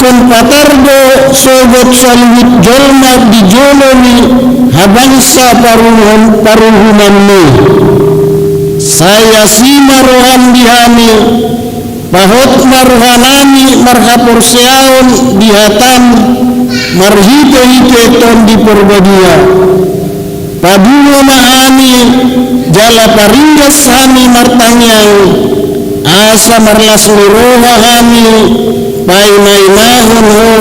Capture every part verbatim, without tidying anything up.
Ingkon patar do sogot saluhut jolma di jolo ni habangsa paruhum-, paruhumanmi. Sai asi ma roham di hami, pahot ma rohanami marhaporseaon di hatam marhitehite Tondi Porbadia. Padungo ma hami, jala paringgas hami martangiang, asa marlas ni roha hami paimaimahon Ho,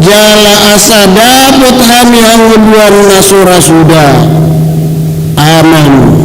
jala asa dapot hami hangoluan na so ra suda. Amen.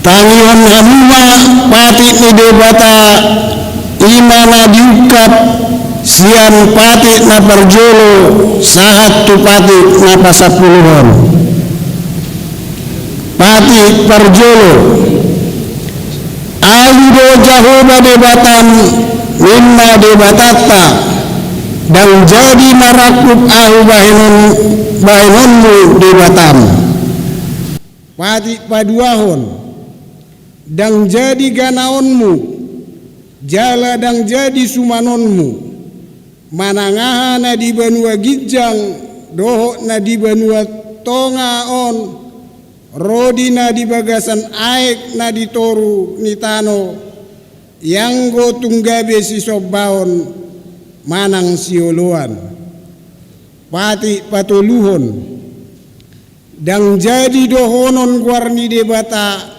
Tangihon hamu ma patik ni Debata, i ma na diungkap sian patik na parjolo sahat tu patik na pasampuluhon. Patik parjolo. Ahu do Jahowa Debatam, ninna Debatanta, ndang jadi marangkup ahu bahenon, bahenonmu Debatam. Patik paduahon. Ndang jadi ganaonmu, jala ndang jadi sumanonmu, manang aha na di banua ginjang dohot na di banua tonga on, ro di na di bagasan aek na di toru ni tano, ianggo tung gabe sisombaon manang sioloan. Patik patoluhon. Ndang jadi dohonon goar ni Debata,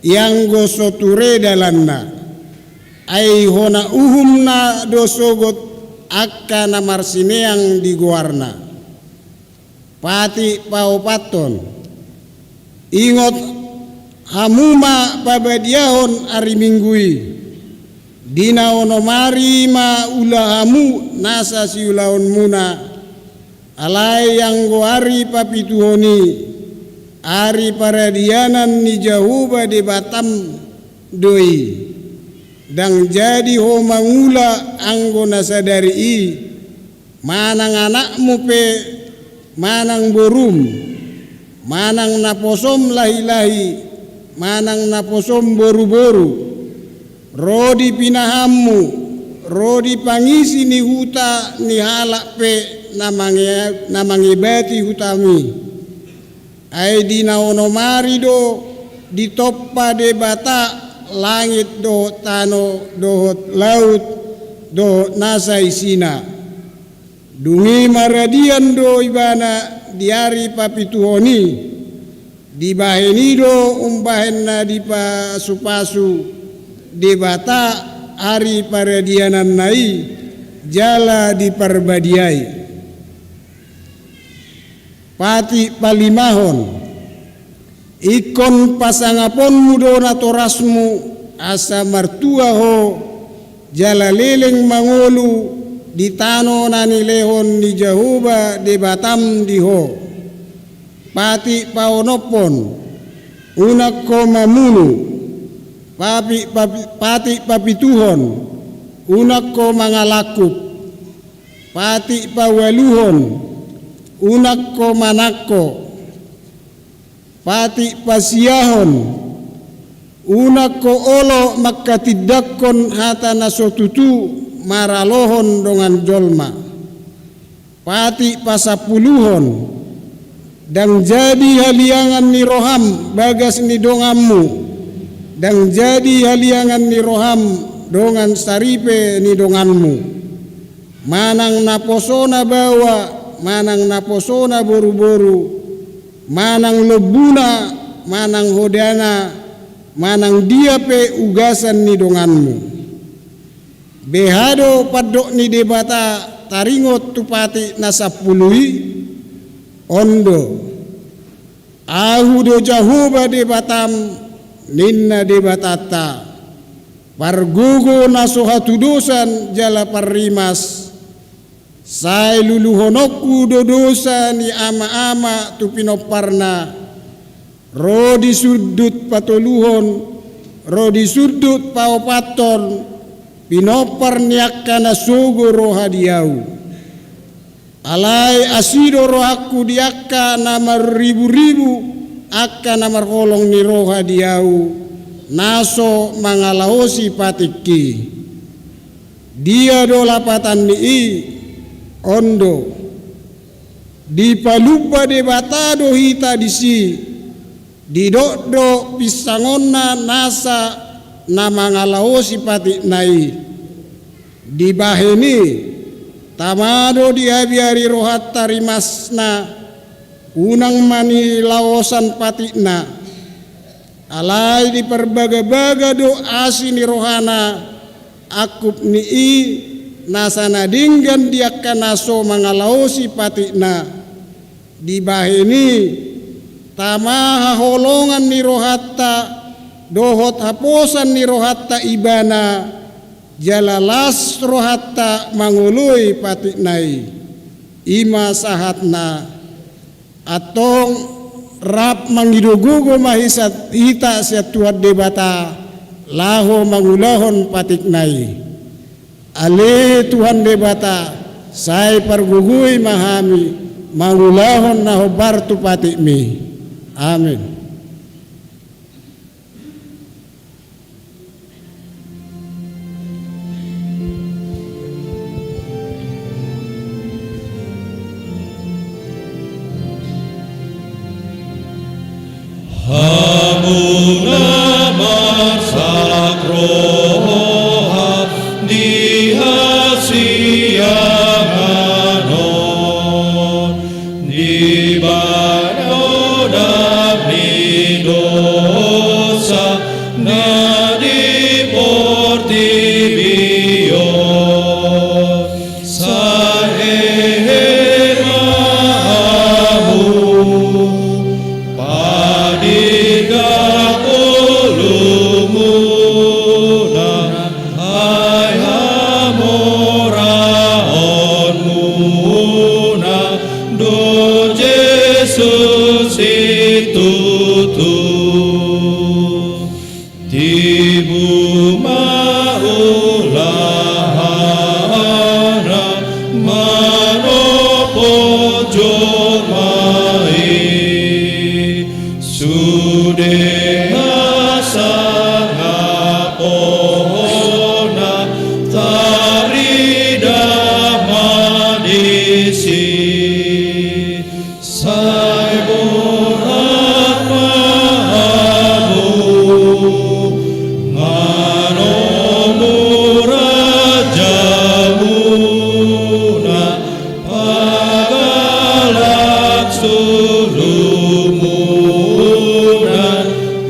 ianggo so ture dalanna. Ai hona uhumna do sogot angka na marsimeang di goarna. Patik paopathon. Ingot hamu ma pabadiahon ari Minggu i. Di na onom ari ma ula hamu nasa siulaonmuna. Alai anggo ari papituhon i, ari paradianan ni Jahowa Debatam do i. Ndang jadi ho mangula anggo na sadari i, manang anakmu pe, manang borum, manang naposom lahilahi, manang naposom boruboru, ro di pinahanmu, ro di pangisi ni huta ni halak pe na mange-, na mangebati hutami. Ai di na onom ari do ditompa Debata langit dohot tano dohot laut dohot nasa isina. Dung i maradian do ibana di ari papituhon i, Dibahen i do umbahen na dipasupasu Debata ari paradiananna i jala diparbadiai. Patik palimahon. Ingkon pasangaponmu do natorasmu asa martua ho jala leleng mangolu di tano na nilehon ni Jahowa Debatam di ho. Patik paonomhon. Unang ho mamunu. Papi-, papi-, patik papituhon. Unang ho mangalangkup. Patik paualuhon. Unang ho manangko. Patik pasiahon. Unang ho olo manghatindanghon hata na so tutu maralohon dongan jolma. Patik pasampuluhon. Ndang jadi haliangan ni roham bagas ni donganmu. Ndang jadi haliangan ni roham dongan saripe ni donganmu. Manang naposona baoa, manang naposona boruboru, manang lombuna, manang hodana, manang dia pe ugasan ni donganmu. Beha do pandok ni Debata taringot tu patik na sampulu i? On do. Ahu do Jahowa Debatam, ninna Debatanta, pargogo na so hatudosan jala parrimas. Sai luluhononku do dosa ni amaama tu pinomparna, ro di sundut patoluhon, ro di sundut paopathon, pinompar ni angka na sogo roha di ahu. Alai asi do rohangku di angka na marriburibu, angka na marholong ni roha di ahu, na so mangalaosi patikki. Dia do lapatan ni i? On do. Dipalumba Debata do hita disi, didok do pinsangonna nasa na mangalaosi patikna i. Dibahen i, tama do diabiari rohanta rimasna, unang manilaosan patikna. Alai diparbagabaga do asi ni rohana, angkup ni i, nasa na denggan di angka na so mangalaosi patikna. Dibahen i, tama haholongan ni rohanta, dohot haposan ni rohanta ibana, jala las rohanta mangoloi patikna i. I ma sahatna. Antong rap mangido gogo ma hisa-, hita sian Tuhan Debata, laho mangulahon patikna i. Ale Tuhan Debata, sai pargogoi ma hami, mangulahon na hombar tu patikmi. Amen. Hamu na marsak roha di hasiangan on, dibahen odap ni dosa na di portibi on. Sai hehe ma hamu, padenggan ngolumuna.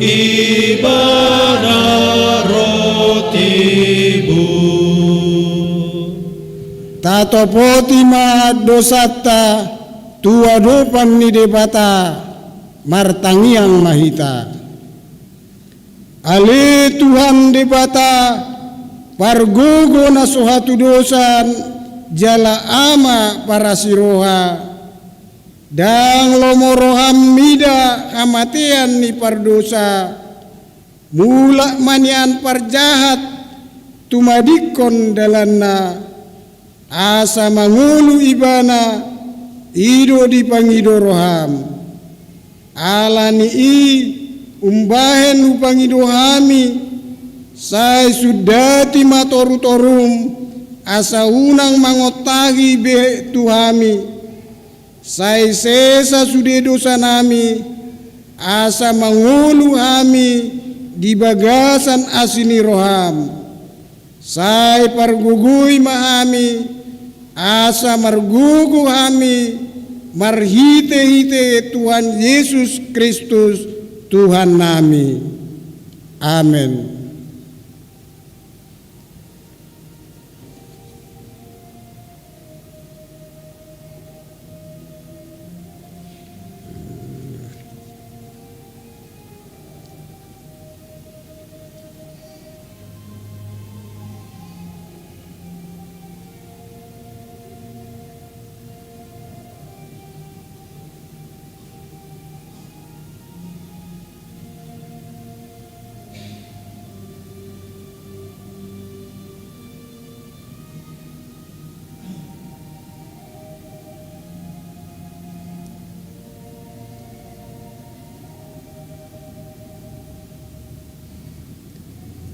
Ibana roti bur. Tatopoti ma dosanta tu adopan ni Debata, martangiang ma hita. Ale Tuhan Debata, pargogo na so hatudosan, jala Ama parasi roha, ndang lomo roham mida hamatean ni pardosa, mulak ma nian parjahat tumadingkon dalanna, asa mangolu ibana, i do dipangido roham. Ala ni i umbahen hupangido hami, sai sundati ma torutorum, asa unang mangontahi be tu hami. Sai sesa sude dosanami, asa mangolu hami di bagasan asi ni roham. Sai pargogoi ma hami, asa margogo hami marhitehite Tuhan Jesus Kristus, Tuhannami. Amen.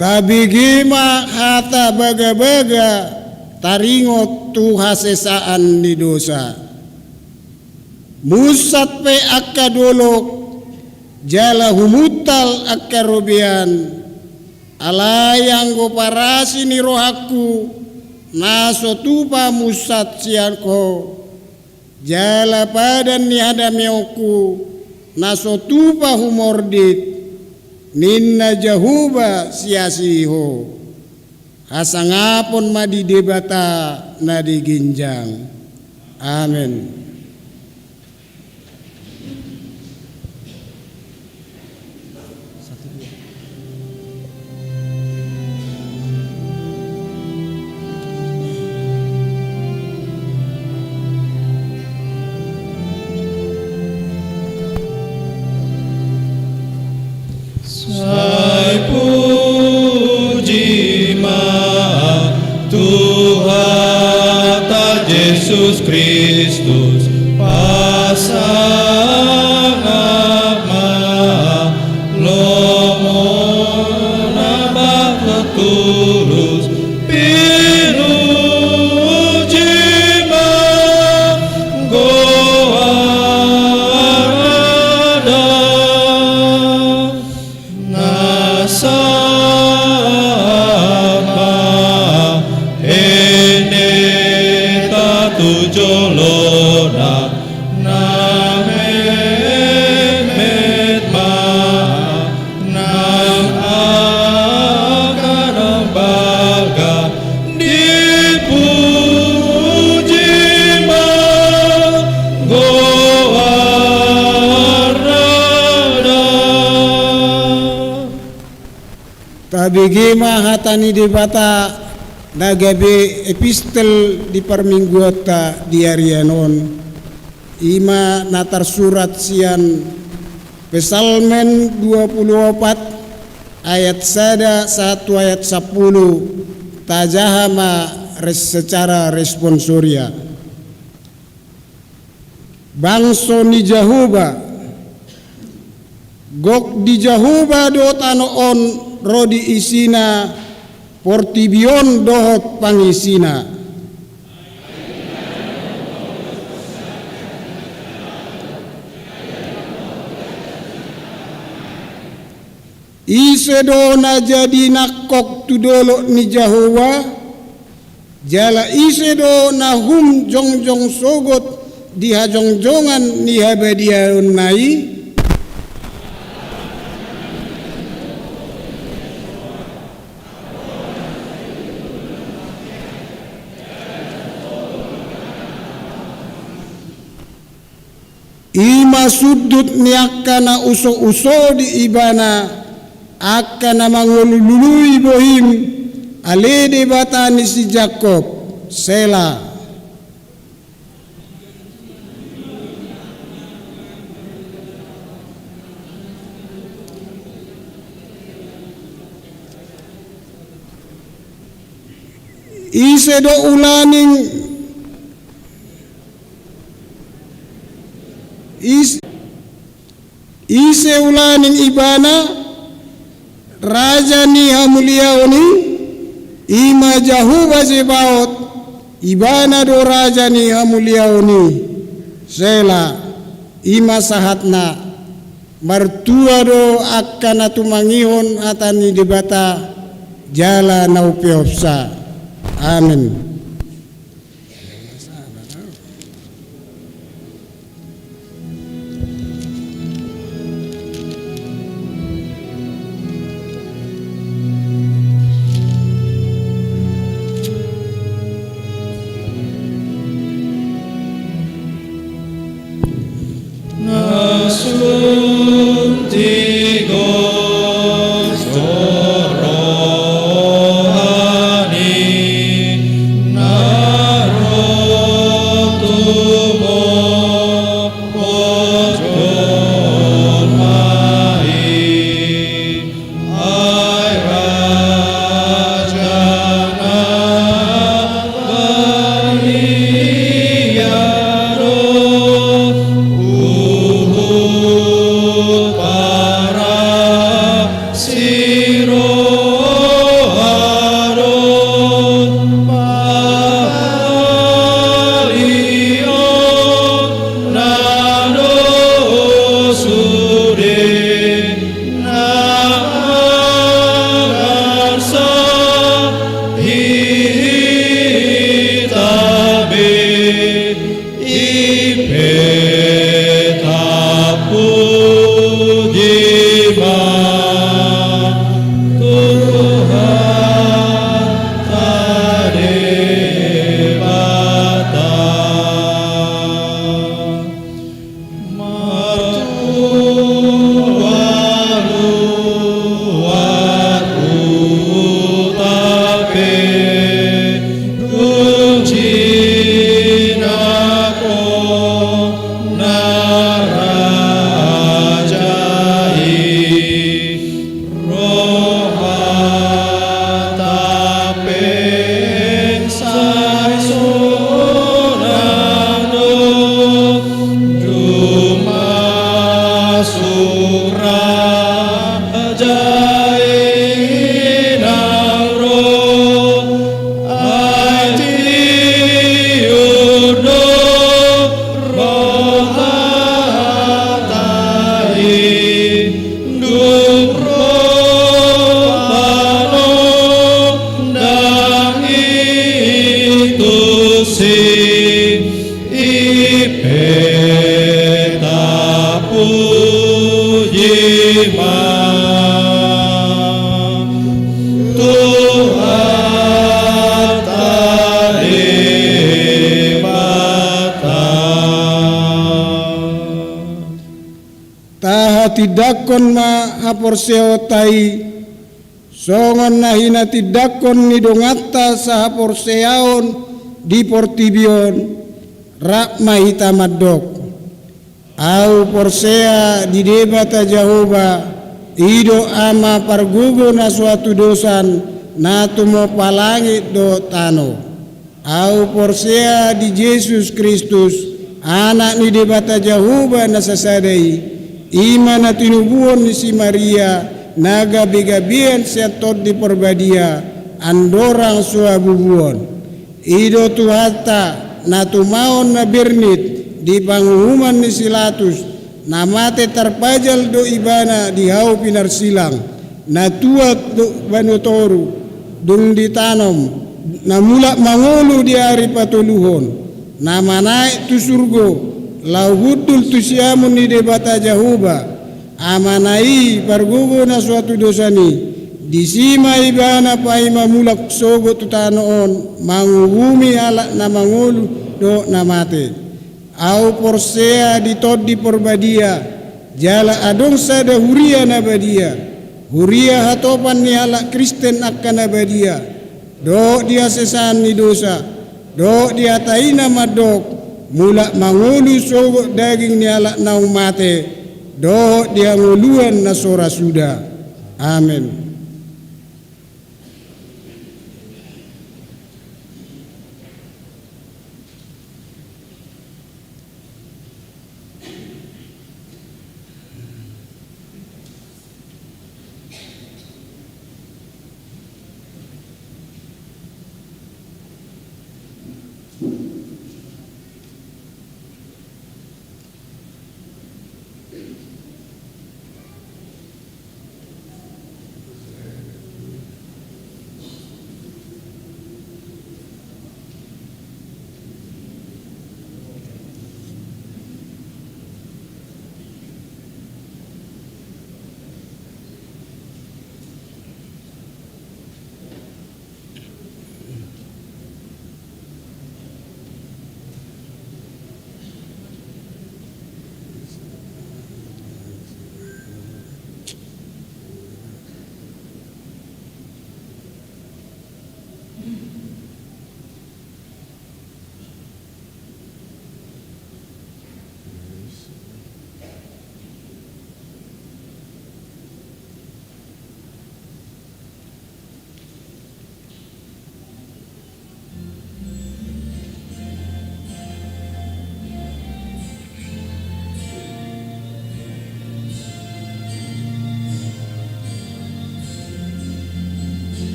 Tabege ma hata bagabaga taringot tu hasesaan ni dosa. Munsat pe angka dolok, jala humuntal angka robean, alai anggo parasi ni rohangku, na so tupa munsat sian Ho, jala padan ni hadameonku, na so tupa humordit, ninna Jahowa siasi Ho. Hasangapon ma di Debata na di ginjang. Amen. Sai puji ma Tuhanta Jesus Kristus, pasangap ma lomo na bahat tulus, pinuji ma goarna. Na sahat ma heineta tu jolona, na metmet ma nang angka na balga, dipuji ma goarna. Tabege ma hata ni Debata na gabe epistel di parmingguonta di arian on. I ma na tarsurat sian Psalmen dua pulu opat ayat sada sahat tu ayat sampulu. Tajaha ma res-, secara responsoria. Bangso ni Jahowa. Gok di Jahowa do tano on ro di isina, portibi on dohot pangisina. Ise do na jadi nangkok tu dolok ni Jahowa, jala ise do na hum jongjong sogot di hajongjongan ni habadiaonna i? I ma sundut ni angka na uso-uso di ibana, angka na mangolului bohim, ale Debata ni si Jakob. Sela. Ise do ulaning is, ise ulaning ibana raja ni hamuliaon i, i ma Jahowa Zebaot, ibana do raja ni hamuliaon i. Sela. I ma sahatna. Martua do angka na tumangihon hata ni Debata jala na umpeopsa. Amen. Tahatindangkon ma haporseaonta i, songon na hinatindangkon ni donganta sahaporseaon di portibi on, rap ma hita mandok. Ahu porsea di Debata Jahowa, i do Ama pargogo na so hatudosan, na tumompa langit dohot tano. Ahu porsea di Jesus Kristus, Anak ni Debata Jahowa na sasada i, i ma na tinubuhon ni si Maria, na gabegabean sian Tondi Parbadia, andorang so habubuon. I do Tuhanta, na tumaon na bernit di panguhuman ni si Latus, na mate tarpajal do ibana di hau pinarsilang, na tuat do banua toru, dung ditanom, na mulak mangolu di ari patoluhon, na manaek tu surgo, laho hundul tu siamun ni Debata Jahowa, Amana i pargogo na so hatudosan i, disi ma ibana paima mulak sogot tu tano on, manguhumi halak na mangolu dohot na mate. Ahu porsea di Tondi Porbadia, jala adong sada huria na badia, huria hatopan ni halak Kristen angka na badia, dohot di hasesaan ni dosa, dohot di hata i na mandok, mulak mangolu sogot daging ni halak naung mate, dohot di hangoluan na so ra suda. Amen.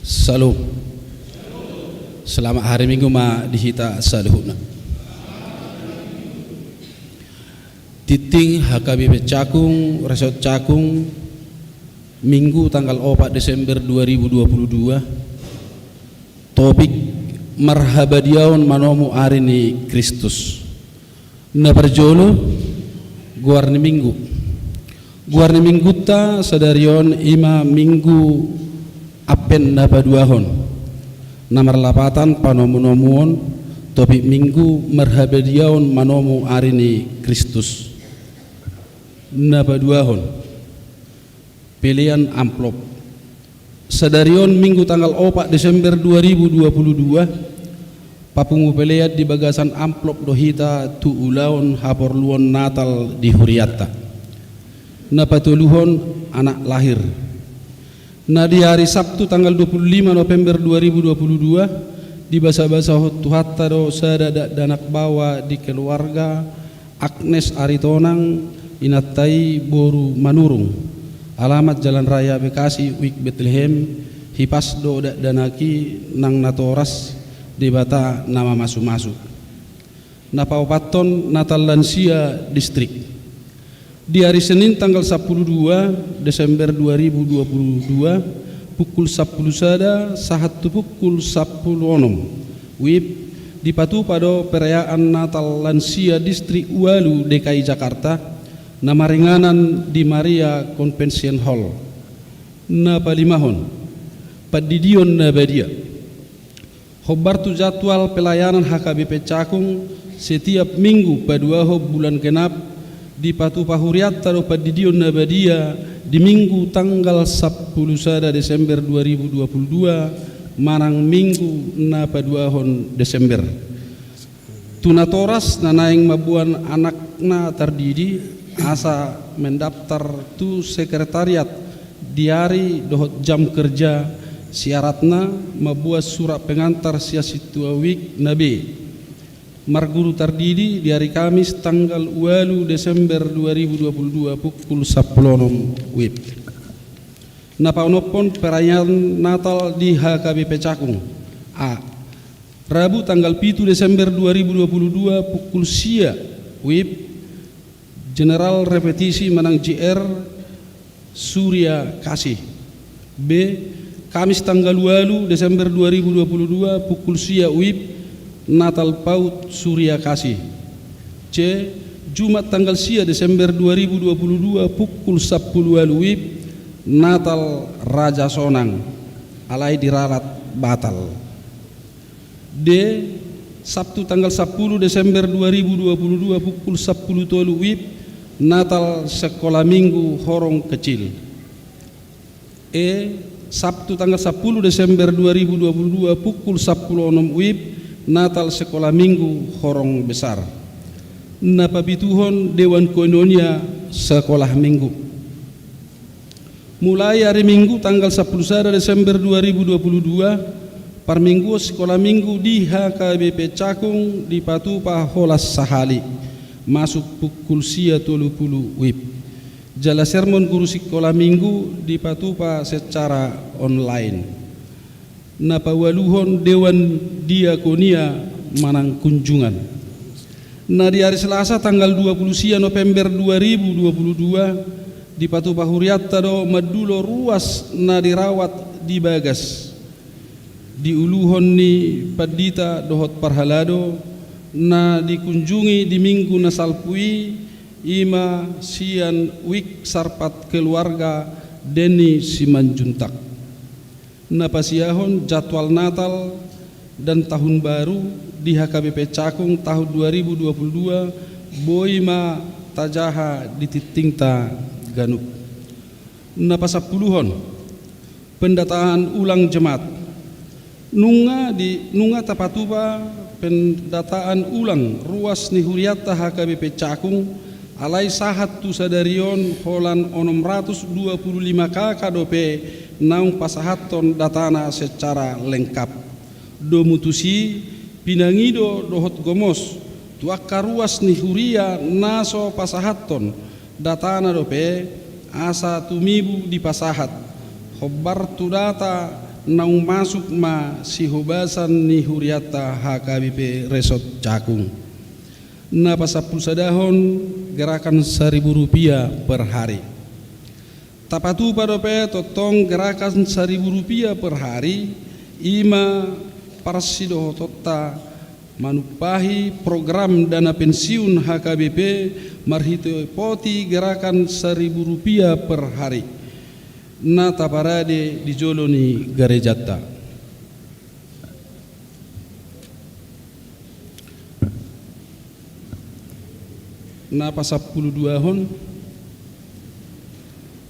Syalom. Selamat hari Minggu ma di hita saluhutna. Tingting H K B P Cakung, Resort Cakung, Minggu tanggal opat Desember dua ribu dua puluh dua. Topik: Marhabadiaon manomu ari ni Kristus. Na parjolo, goar ni Minggu. Goar ni Minggunta sadari on i ma Minggu Advent na paduahon, na marlapatan panomunomuon topik Minggu: Marhabadiaon manomu ari ni Kristus. Na paduahon, pelean amplop. Sadari on Minggu tanggal opat Desember dua ribu dua puluh dua, papungu pelean di bagasan amplop do hita tu ulaon haporluon Natal di hurianta. Na patoluhon, anak lahir. Na di ari Sabtu tanggal dua puluh lima November dua ribu dua puluh dua, dibasabasahon Tuhanta do sada dakdanak baoa di keluarga Agnes Aritonang, inanta i boru Manurung, alamat Jalan Raya Bekasi, Wijk Betlehem. Hipas do dakdanak i nang natoras, Debata na mamasumasu. Na paopathon, Natal Lansia Distrik. Di ari Senin tanggal sampulu dua Desember dua ribu dua puluh dua, pukul sampulu sada sahat tu pukul sampulu onom W I B, dipatupa do perayaan Natal Lansia Distrik ualu D K I Jakarta, na maringanan di Maria Convention Hall. Na palimahon, pandidion na badia. Hombar tu jadwal pelayanan H K B P Cakung, setiap Minggu paduahon bulan genap, dipatupa hurianta do pandidion na badia di Minggu tanggal sampulu sada Desember dua ribu dua puluh dua, manang Minggu na paduahon Desember. Tu natoras na naeng mamboan anakna tardidi, asa mendaftar tu sekretariat di ari dohot jam kerja, syaratna mamboan surat pengantar sian sintua W I B na be. Marguru tardidi di ari Kamis tanggal ualu Desember dua ribu dua puluh dua pukul sampulu onom W I B. Na paonomhon perayaan Natal di H K B P Cakung. A. Rabu tanggal pitu Desember dua ribu dua puluh dua pukul sia WIB, General Repetisi manang G R Surya Kasih. B. Kamis tanggal ualu Desember dua ribu dua puluh dua pukul sia WIB, Natal PAUD Surya Kasih. C. Jumat tanggal sia Desember dua ribu dua puluh dua pukul sampulu ualu WIB, Natal Raja Sonang, alai diralat batal. D. Sabtu tanggal sampulu Desember dua ribu dua puluh dua pukul sampulu tolu WIB, Natal Sekolah Minggu Horong Kecil. E. Sabtu tanggal sampulu Desember dua ribu dua puluh dua pukul sampulu onom WIB, Natal Sekolah Minggu Horong Besar. Na papituhon Dewan Koinonia Sekolah Minggu. Mulai ari Minggu tanggal sampulu sada Desember dua ribu dua puluh dua, parmingguon Sekolah Minggu di H K B P Cakung dipatupa holan sahali, masuk pukul sia tolu pulu WIB. Jala sermon guru Sekolah Minggu dipatupa secara online. Na paualuhon Dewan Diakonia manang kunjungan. Na di ari Selasa tanggal dua puluh sia November dua ribu dua puluh dua, dipatupa hurianta do mandulo ruas na dirawat di bagas. Diuluhon ni pandita dohot parhalado, na dikunjungi di Minggu na salpu i, i ma sian Wik Sarpat Keluarga Denny Simanjuntak. Na pasiahon jadwal Natal dan Tahun Baru di H K B P Cakung tahun dua ribu dua puluh dua boi ma tajaha di tingtingta ganup. Na pasampuluhon, pendataan ulang jemaat. Nunga di, nunga tapatupa pendataan ulang ruas ni hurianta H K B P Cakung, alai sahat tu sadari on holan onom ratus dua puluh lima K K dope naung pasahathon datana secara lengkap. Domu tusi, pinangido dohot gomos tu angka ruas ni huria na so pasahathon datana dope, asa tumibu dipasahat. Hombar tu data naung masuk ma sihobasan ni hurianta H K B P Resort Cakung. Na pasampulu sadahon gerakan seribu rupiah per hari. Tapatupa dope tongtong gerakan seribu rupiah per hari, i ma parsidohotonta manumpahi program dana pensiun H K B P marhite-, poti gerakan seribu rupiah per hari na taparade di jolo ni garejanta. Na pasampulu duahon,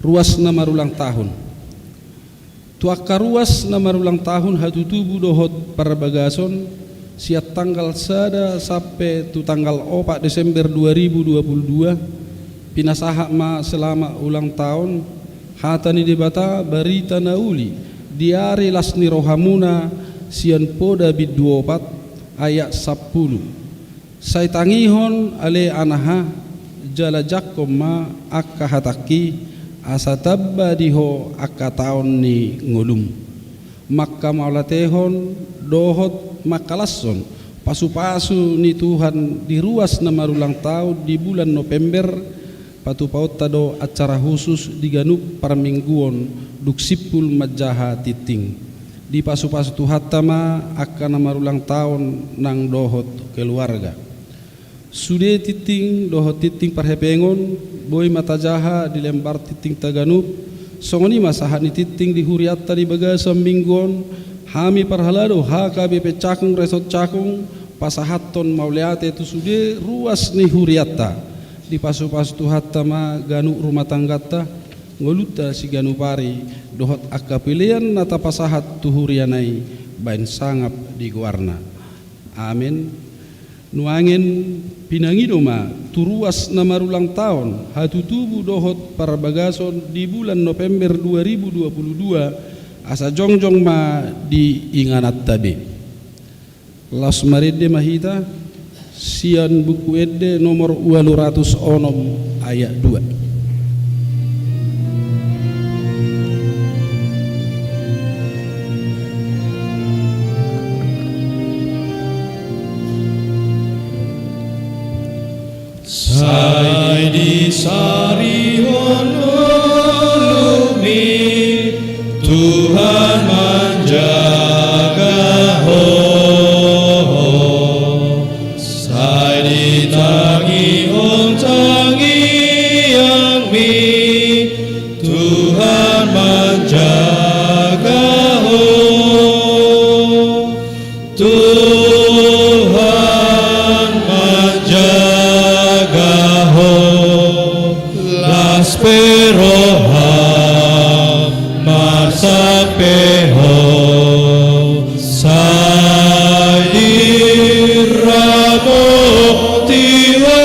ruas na marulang tahun. Tu angka ruas na marulang tahun hatutubu dohot parbagason, sian tanggal sada sampe tu tanggal opat Desember dua ribu dua puluh dua, pinasahat ma selamat ulang tahun, hata ni Debata, barita na uli di ari las ni rohamuna, sian Poda bindu opat ayat sampulu. Sai tangihon ale anaha, jala jangkon ma angka hatangki, asa tamba di ho angka taon ni ngolum. Mangkamauliatehon dohot mangkalashon pasupasu ni Tuhan di ruas na marulang tahun di bulan November, patupaonta do acara khusus di ganup parmingguon dung simpul manjaha tingting. Dipasupasu Tuhanta ma angka na marulang tahun nang dohot keluarga. Sude tingting dohot tingting parhepengon boi ma tajaha di lembar tingtingta ganup. Songon i ma sahat ni tingting di hurianta di bagasan minggu on, hami parhalado H K B P Cakung Resort Cakung pasahathon mauliate tu sude ruas ni hurianta. Dipasupasu Tuhanta ma ganup rumah tangganta, ngolunta siganup ari dohot angka pelean na tapasahat tu huriana i baen sangap di goarna. Amen. Nuaeng pinangido ma tu ruas na marulang tahun, hatutubu dohot parbagason di bulan November dua ribu dua puluh dua, asa jongjong ma di ingananta be. Laos marende ma hita sian Buku Ende nomor ualu ratus onom ayat dua. Rihon ulumi, Tuhan manjaga ho. Sai ditangihon tangiangmi, Tuhan manjaga ho. Tuhan manjaga ho, las pe roham, marsak pe ho, sai diramoti ho,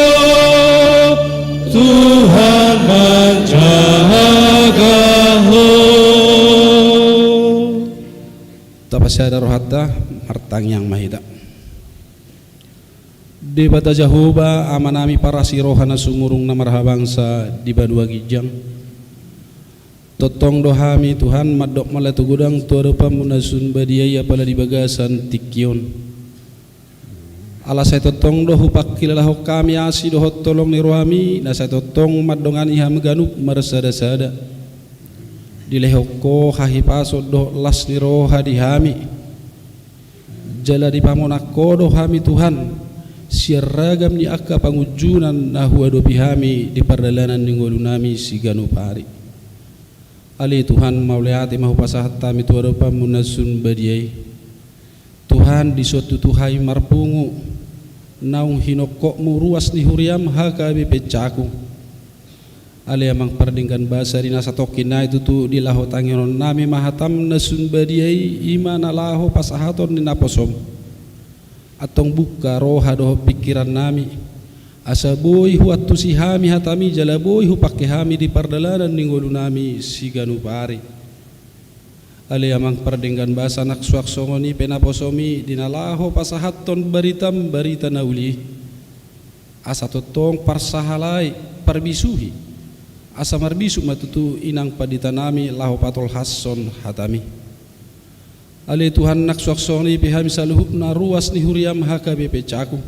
Tuhan manjaga ho. Tapasada rohanta, martangiang ma hita. Debata Jahowa, Amanami parasi roha na sumurung na marhabangsa di banua ginjang. Tongtong do hami, Tuhan, mandok mauliate godang tu adopanmu na sun badia i apala di bagasan tingki on. Ala sai tongtong do hupangkilalahon hami asi dohot holong ni rohami, na sai tongtong mandongani hami ganup marsadasada. Dilehon ho hahipason dohot las ni roha di hami. Jala dipamonang ho do hami, Tuhan, sian ragam ni angka pangunjunan na huadopi hami di pardalanan ni ngolunami siganup ari. Ale Tuhan, mauliate ma hupasahat hami tu adopanmu na sun badia i. Tuhan, dison tutu hami marpungu naung hinongkotmu ruas ni huriam H K B P Cakung. Ale Amang pardenggan basa, di na satongkin nai tutu di laho tangihononnami ma hatam na sun badia i, i ma na laho pasahaton ni naposom. Antong buka roha dohot pingkirannami, asa boi huantusi hami hatami jala boi hupangke hami di pardalanan ni ngolunami siganup ari. Ale Amang pardenggan basa, nang suang songon i pe naposomi di na laho pasahathon baritam barita na uli i. Asa tongtong parsahalai, parbisuhi. Asa marbisuk ma tutu inang panditanami laho patolhashon hatami. Ale Tuhan, nang suang songon i pe hami saluhutna ruas ni huriam H K B P Cakung.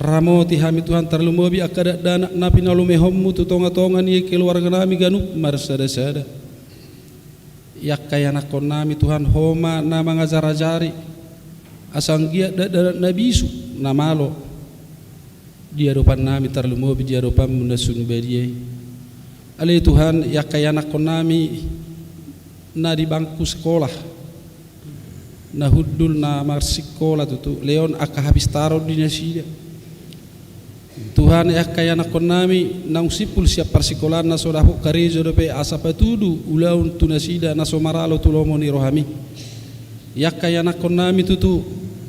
Ramoti hami Tuhan, tarlumobi angka dakdanak na pinalumehonmu tu tongatonga ni keluarganami ganup marsadasada. I angka ianakkonnami Tuhan, ho ma na mangajarajari, asa anggiat dakdanak na bisuk, na malo di adopannami, tarlumobi di adopanmu na sun badia i. Ale Tuhan, i angka ianakkonnami na di bangku sikola, na hundul na marsikola tutu, lehon angka hapistaron di nasida. Tuhan, i angka ianakkonnami naung simpul sian parsikolaan na so dapot karejo dope, asa patudu ulaon tu nasida na so maralo tu lomo ni rohami. I angka ianakkonnami tutu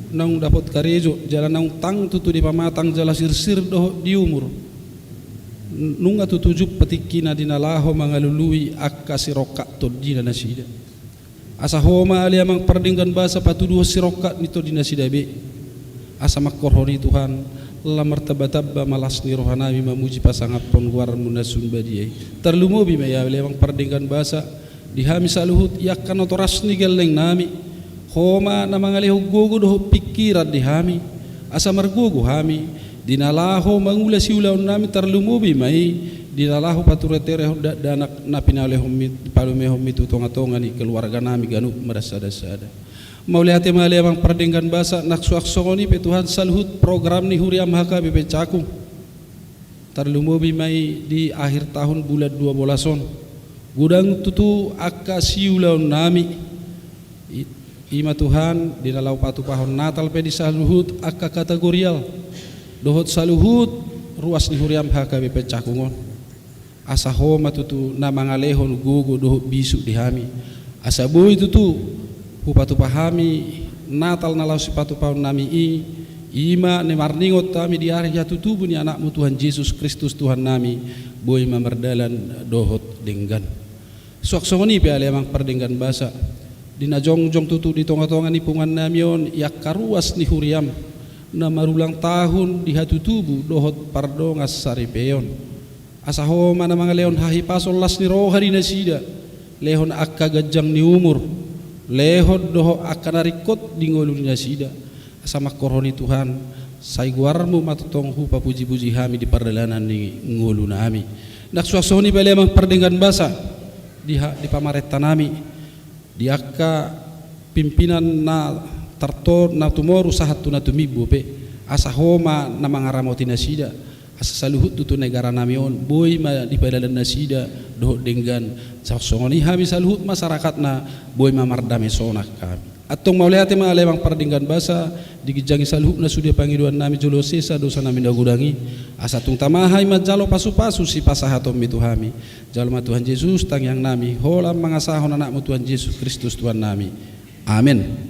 naung dapot karejo jala naung tang tutu di pamatang jala sirsir dohot di umur. Nunga tutu jumpa tingkina di na laho mangalului angka sirongkap tondina nasida. Asa ho ma ale Amang pardenggan basa patuduhon sirongkap ni tondi nasida be. Asa mangkorhon i Tuhan, lam martambatamba ma las ni rohanami mamuji pasangaphon goarmu na sun badia i. Tarlumobi ma i ale Amang pardenggan basa, di hami saluhut i angka natoras ni gallengnami. Ho ma na mangalehon gogo dohot pingkiran di hami. Asa margogo hami, di na laho mangula siulaonnami, tarlumobi ma i, di na laho patureturehon dakdanak na pinalehonmi, palumehonmi tu tongatonga ni keluarganami ganup marsadasada. Mauliate ma ale Amang pardenggan basa, nang suang songon i pe Tuhan saluhut program ni huriam H K B P Cakung. Tarlumobi ma i di akhir tahun bulan dua belas on. Godang tutu angka siulaonnami. I, i ma Tuhan, di na laho patupahon Natal pe di saluhut angka kategorial. Dohot saluhut ruas ni huriam H K B P Cakung on. Asa ho ma tutu na mangalehon gogo dohot bisuk di hami. Asa boi tutu hupatupa hami Natal na laho sipatupahonnami i, i ma na marningot hami di ari hatutubu ni Anakmu Tuhan Jesus Kristus Tuhannami, boi ma mardalan dohot denggan. Suang songon i pe ale Amang pardenggan basa, di na jongjong tutu di tongatonga ni punguannami on i angka ruas ni huriam, na marulang tahun di hatutubu dohot pardongansaripeon. Asa ho ma na mangalehon hahipason las ni roha di nasida, lehon angka ganjang ni umur, lehon dohot angka na ringkot di ngolu ni nasida. Asa mangkorhon i Tuhan, Sai goarmu ma tongtong hupapujipuji hami di pardalanan ni ngolunami. Nang suang songon i pe ale Amang pardenggan basa, di ha-, di pamarentanami, di angka pimpinan na tarto-, na tumoru sahat tu na tumimbo pe, asa Ho ma na mangaramoti nasida, asa saluhut tutu negaranami on boi ma dipadalan nasida dohot denggan, songon i hami saluhut masyarakatna boi ma mardame sonang hami. Antong mauliate ma ale Amang pardenggan basa, di ginjang i saluhutna sude pangidoannami jolo sesa dosanami na godang i, asa tung tama hami manjalo pasupasu sipasahatonmi tu hami. Jalo ma Tuhan Jesus tangiangnami, holan mangasahon Anakmu Tuhan Jesus Kristus Tuhannami. Amen.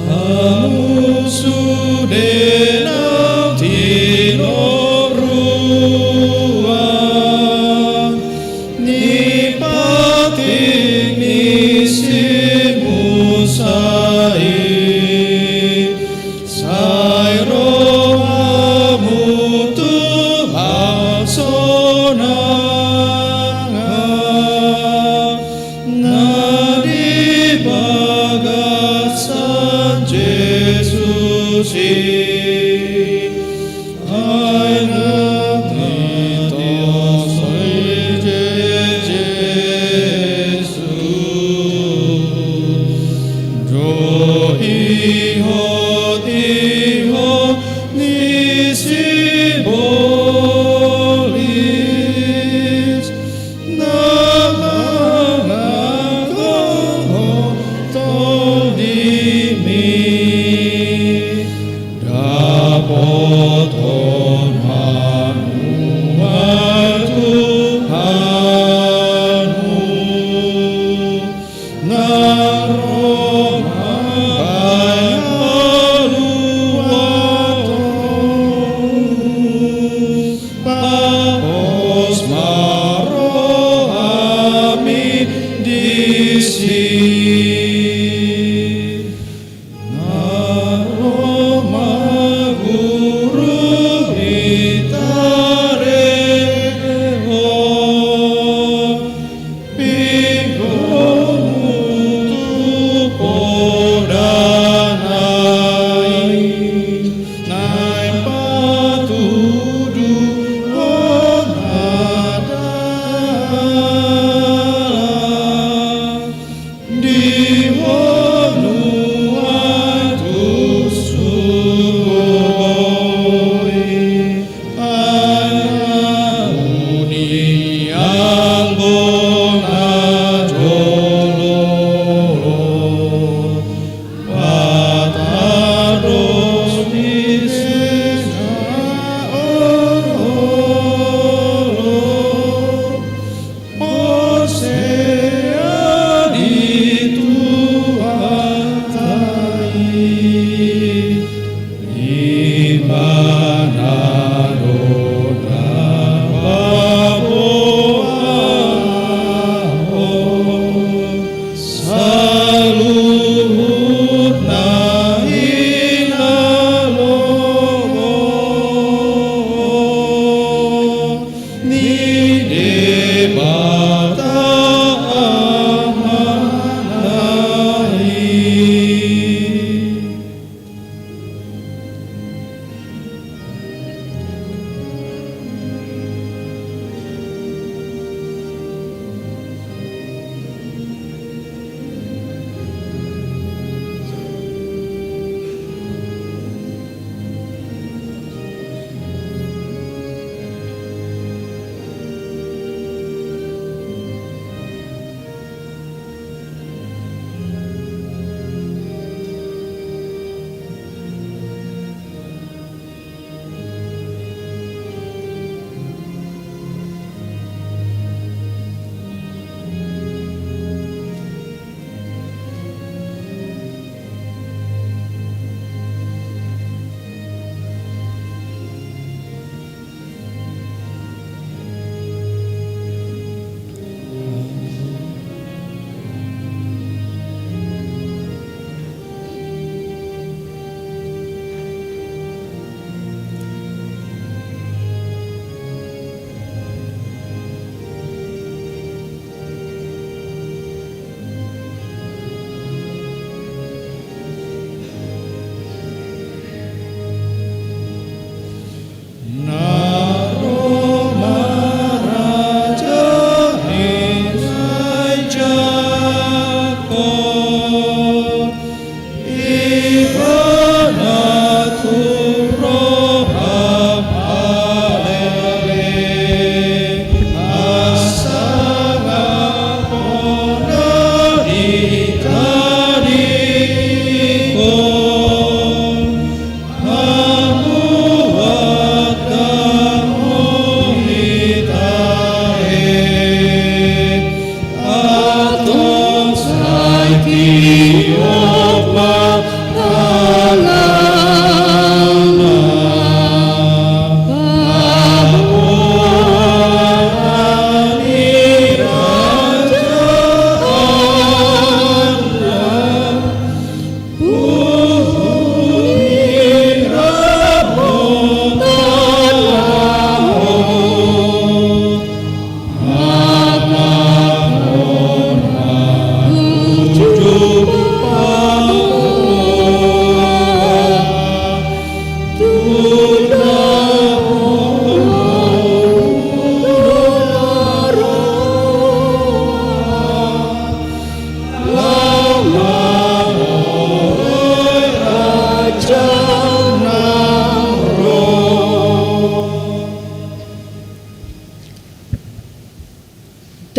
Hamu sude na tinorua ni patik ni si Musa i, sai ro hamu tu hasonangan na di bagasan Jesus i. Ai na titosoi Jesus, jo ihot-ihot ni sibolis, na mangagohon tondimi.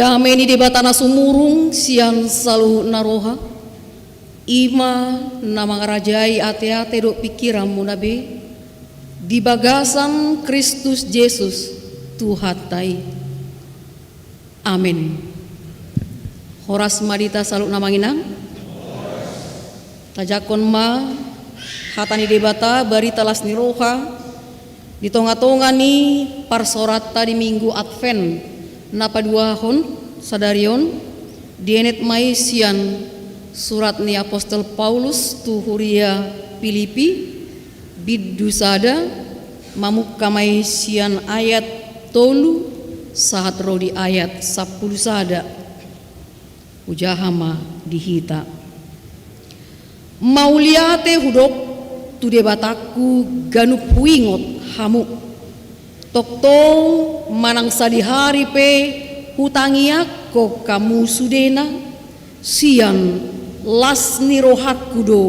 Dame ni Debata na sumurung sian saluhut na roha, i ma na mangarajai ateate dohot pingkiranmuna be di bagasan Kristus Jesus Tuhanta i. Amen. Horas ma di hita saluhutna, amang inang. Tajangkon ma hata ni Debata, barita las ni roha di tongatonga ni parsaoranta di Minggu Advent na paduahon sadari on. Dienet ma i sian surat ni apostel Paulus tu huria Pilipi, bindu sada, mamungka ma i sian ayat tolu sahat ro di ayat sampulu sada. Hujaha ma di hita. Mauliate hudok tu Debatangku ganup huingot hamu. Tongtong manang sadihari pe hutangiangkon hamu sudena, sian las ni rohangku do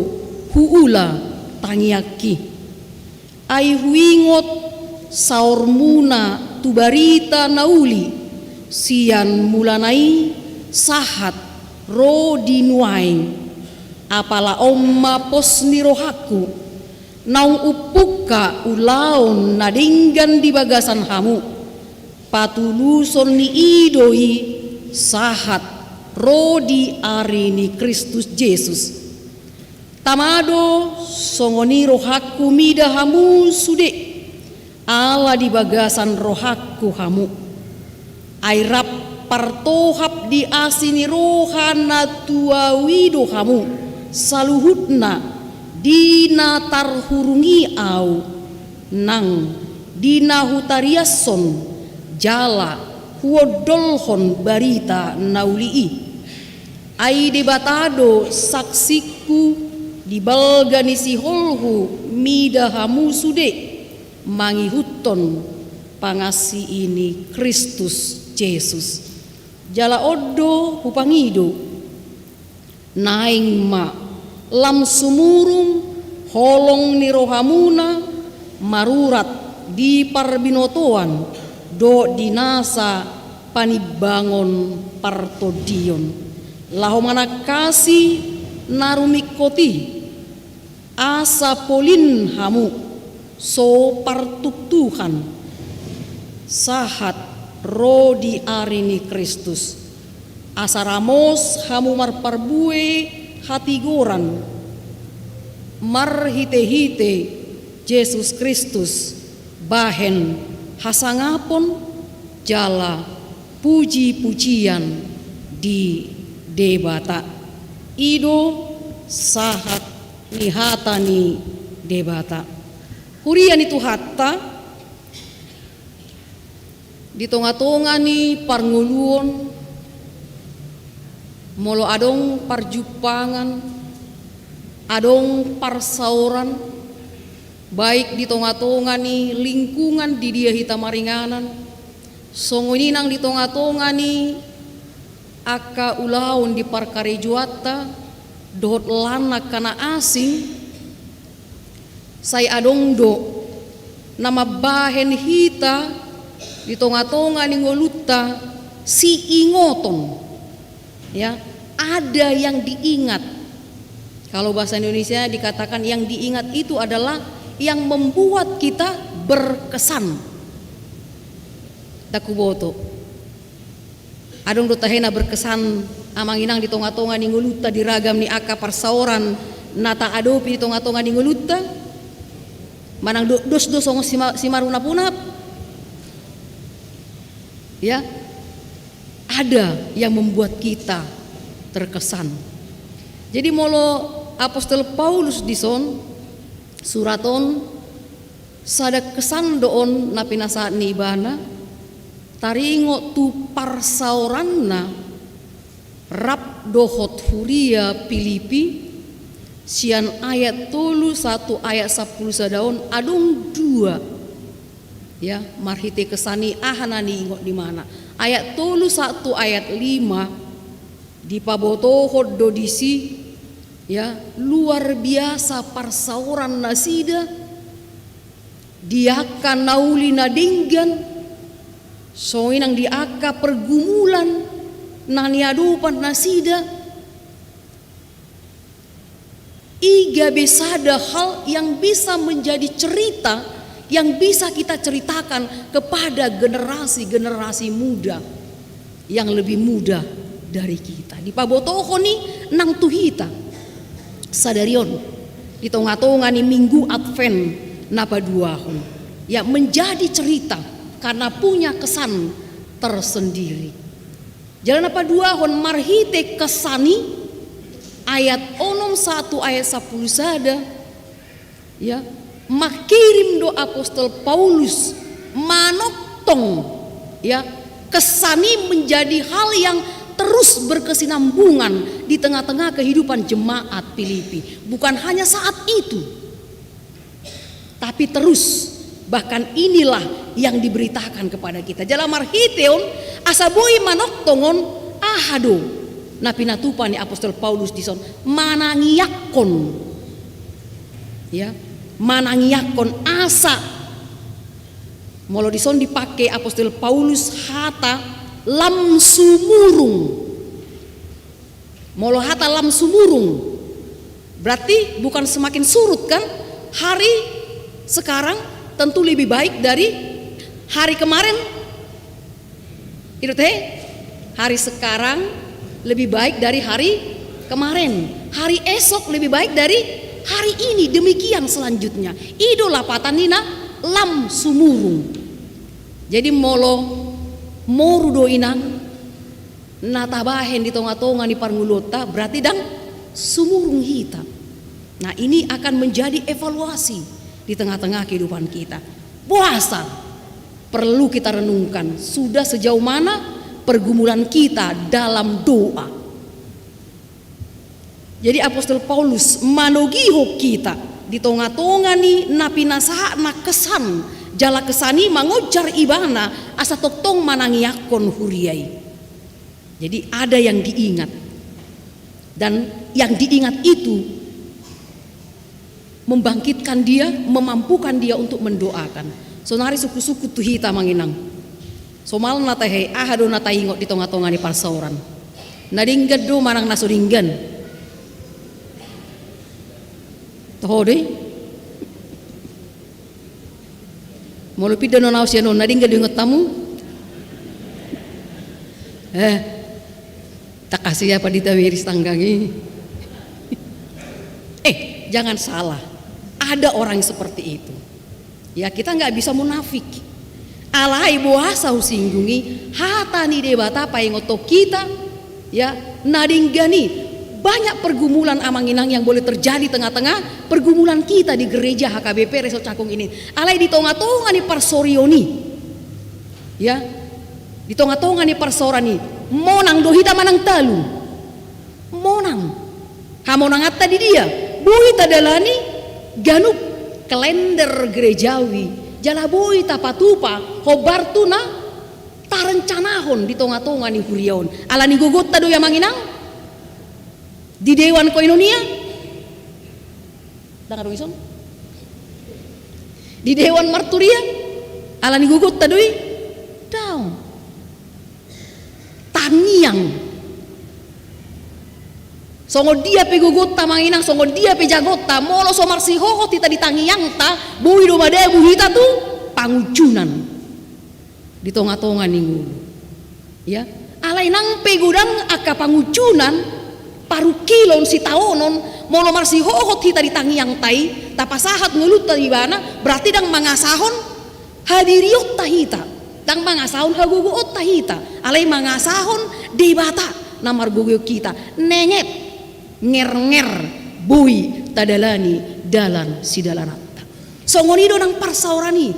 huula tangiangki. Ai huingot saormuna tu barita na uli sian mulana i sahat ro di nuaeng. Apala on ma pos ni rohangku, naung umpungka ulaon na denggan di bagasan hamu, patuluson ni i do i sahat ro di ari ni Kristus Jesus. Tama do songon i rohangku mida hamu sude, ala di bagasan rohangku hamu. Ai rap partohap di asi ni roha na tu ahu i do hamu saluhutna di na tarhurung i ahu, nang di na hutariashon jala huondolhon barita na uli i. Ai Debata do saksingku di balga ni siholhu mida hamu sude mangihuthon pangansihi ni Kristus Jesus. Jala on do hupangido, naeng ma lam sumurung holong ni rohamuna marurat di parbinotoan dohot di nasa panimbangon partondion, laho manangkasi na rumingkot i, asa polin hamu so partuktuhan sahat ro di ari ni Kristus, asa ramos hamu marparbue hatigoran marhitehite Jesus Kristus, bahen hasangapon jala pujipujian di Debata. I do sahat ni hata ni Debata. Huria ni Tuhanta, di tongatonga ni parngoluon, molo adong parjumpangan, adong parsaoran, baik di tongatonga ni lingkungan di dia hita maringanan, songon i nang di tongatonga ni angka ulaon di parkarejoanta dohot lan angka na asing, sai adong do na mambahen hita di tongatonga ni ngolunta siingoton. Ya, ada yang diingat. Kalau bahasa Indonesia dikatakan yang diingat itu adalah yang membuat kita berkesan. Ndang huboto. Adong do tahe na berkesan, amang inang, di tongatonga ni ngolunta di ragam ni angka parsaoran na taadopi di tongatonga ni ngolunta? Manang do, dos do songon sima-, simaru na punap? Ya, ada yang membuat kita terkesan. Jadi molo apostel Paulus dison, surat on, sada kesan do on na pinasahat ni ibana, taringot tu parsaoranna rap dohot huria Pilipi, sian ayat tolu sahat tu ayat sampulu sada on adong dua. Ya, marhite kesan i aha na niingot ni ibana. Ayat tolu sahat tu ayat lima, dipabotohon do disi, ya, luar biasa parsaoran nasida di angka na uli na denggan, songon i nang di angka pergumulan na niadopan nasida, i gabe sada hal yang bisa menjadi cerita yang bisa kita ceritakan kepada generasi-generasi muda yang lebih muda dari kita. Dipabotohon i nang tu hita sadari on, di tonga-tonga ni Minggu Advent na paduahon, ya, menjadi cerita karena punya kesan tersendiri. Jala na paduahon, marhite kesan i, ayat onom sahat tu ayat sampulu sada, ya, mangkirim do apostel Paulus manongtong, ya, kesan i menjadi hal yang terus berkesinambungan di tengah-tengah kehidupan jemaat Filipi. Bukan hanya saat itu, tapi terus, bahkan inilah yang diberitakan kepada kita. Jala marhite on, asa boi manongtong on, aha do na pinatupa ni apostel Paulus dison? Manangiangkon. Ya, manangiangkon, asa. Molo dison dipake apostel Paulus hata lam sumurung. Molo hata lam sumurung, berarti bukan semakin surut, kan? Hari sekarang tentu lebih baik dari hari kemarin. I do tehe? Hari sekarang lebih baik dari hari kemarin. Hari esok lebih baik dari hari ini. Demikian selanjutnya. I do lapatan ni na lam sumurung. Jadi molo moru do, inang, na tabahen di tonga-tonga ni parngoluonta, berarti ndang sumurung hita. Nah, ini akan menjadi evaluasi di tengah-tengah kehidupan kita. Boasa perlu kita renungkan, sudah sejauh mana pergumulan kita dalam doa? Jadi apostel Paulus manogihon hita di tonga-tonga ni na pinasahatna kesan, jala kesan i mangonjar ibana asa tongtong manangiangkon huria i. Jadi ada yang diingat. Dan yang diingat itu membangkitkan dia, memampukan dia untuk mendoakan. Sonari sungkun-sungkun tu hita, amang inang. Somalna tahe, aha do na taingot di tonga-tonga ni parsaoran? Na denggan do manang na so denggan? Toho do i. Molo pinda non au sian on, na denggan do ingot hamu? Eh, takasi apa di tawiris tanggang i? Eh, jangan salah. Ada orang seperti itu. Ya, kita nggak bisa munafik. Alai boasa husinggungi, hata ni Debata paingothon hita, ya, na denggan i. Banyak pergumulan, amang inang, yang boleh terjadi tengah-tengah pergumulan kita di gereja H K B P Resort Cakung ini. Alai di tonga-tonga ni parsorion i, ya, di tonga-tonga ni parsaoran i, monang do hita manang talu? Monang. Hamonanganta di dia? Boi tadalani ganup kalender gerejawi, jala boi tapatupa hombar tu na tarencanahon di tonga-tonga ni huria on. Ala ni gogonta do i, amang inang? Di dewan koinonia? Ndang adong dison? Di dewan marturia? Ala ni gogonta do i? Daong. Tangiang. Songon dia pe gogonta, amang inang, songon dia pe jagonta, molo so marsihohot hita di tangiangta, boi do madabu hita tu pangunjunan di tonga-tonga ni ngolu. Ya, alai nang pe godang angka pangunjunan, parungkilon, sitaonon, molo marsihohot hita di tangiangta i, tapasahat ngolunta di ibana, berarti ndang mangasahon hadirionta hita, ndang mangasahon hagogoonta hita, alai mangasahon Debata na margogoion hita. Nenget, ngernger, boi tadalani dalan sidalananta. Songon i do nang parsaoran i.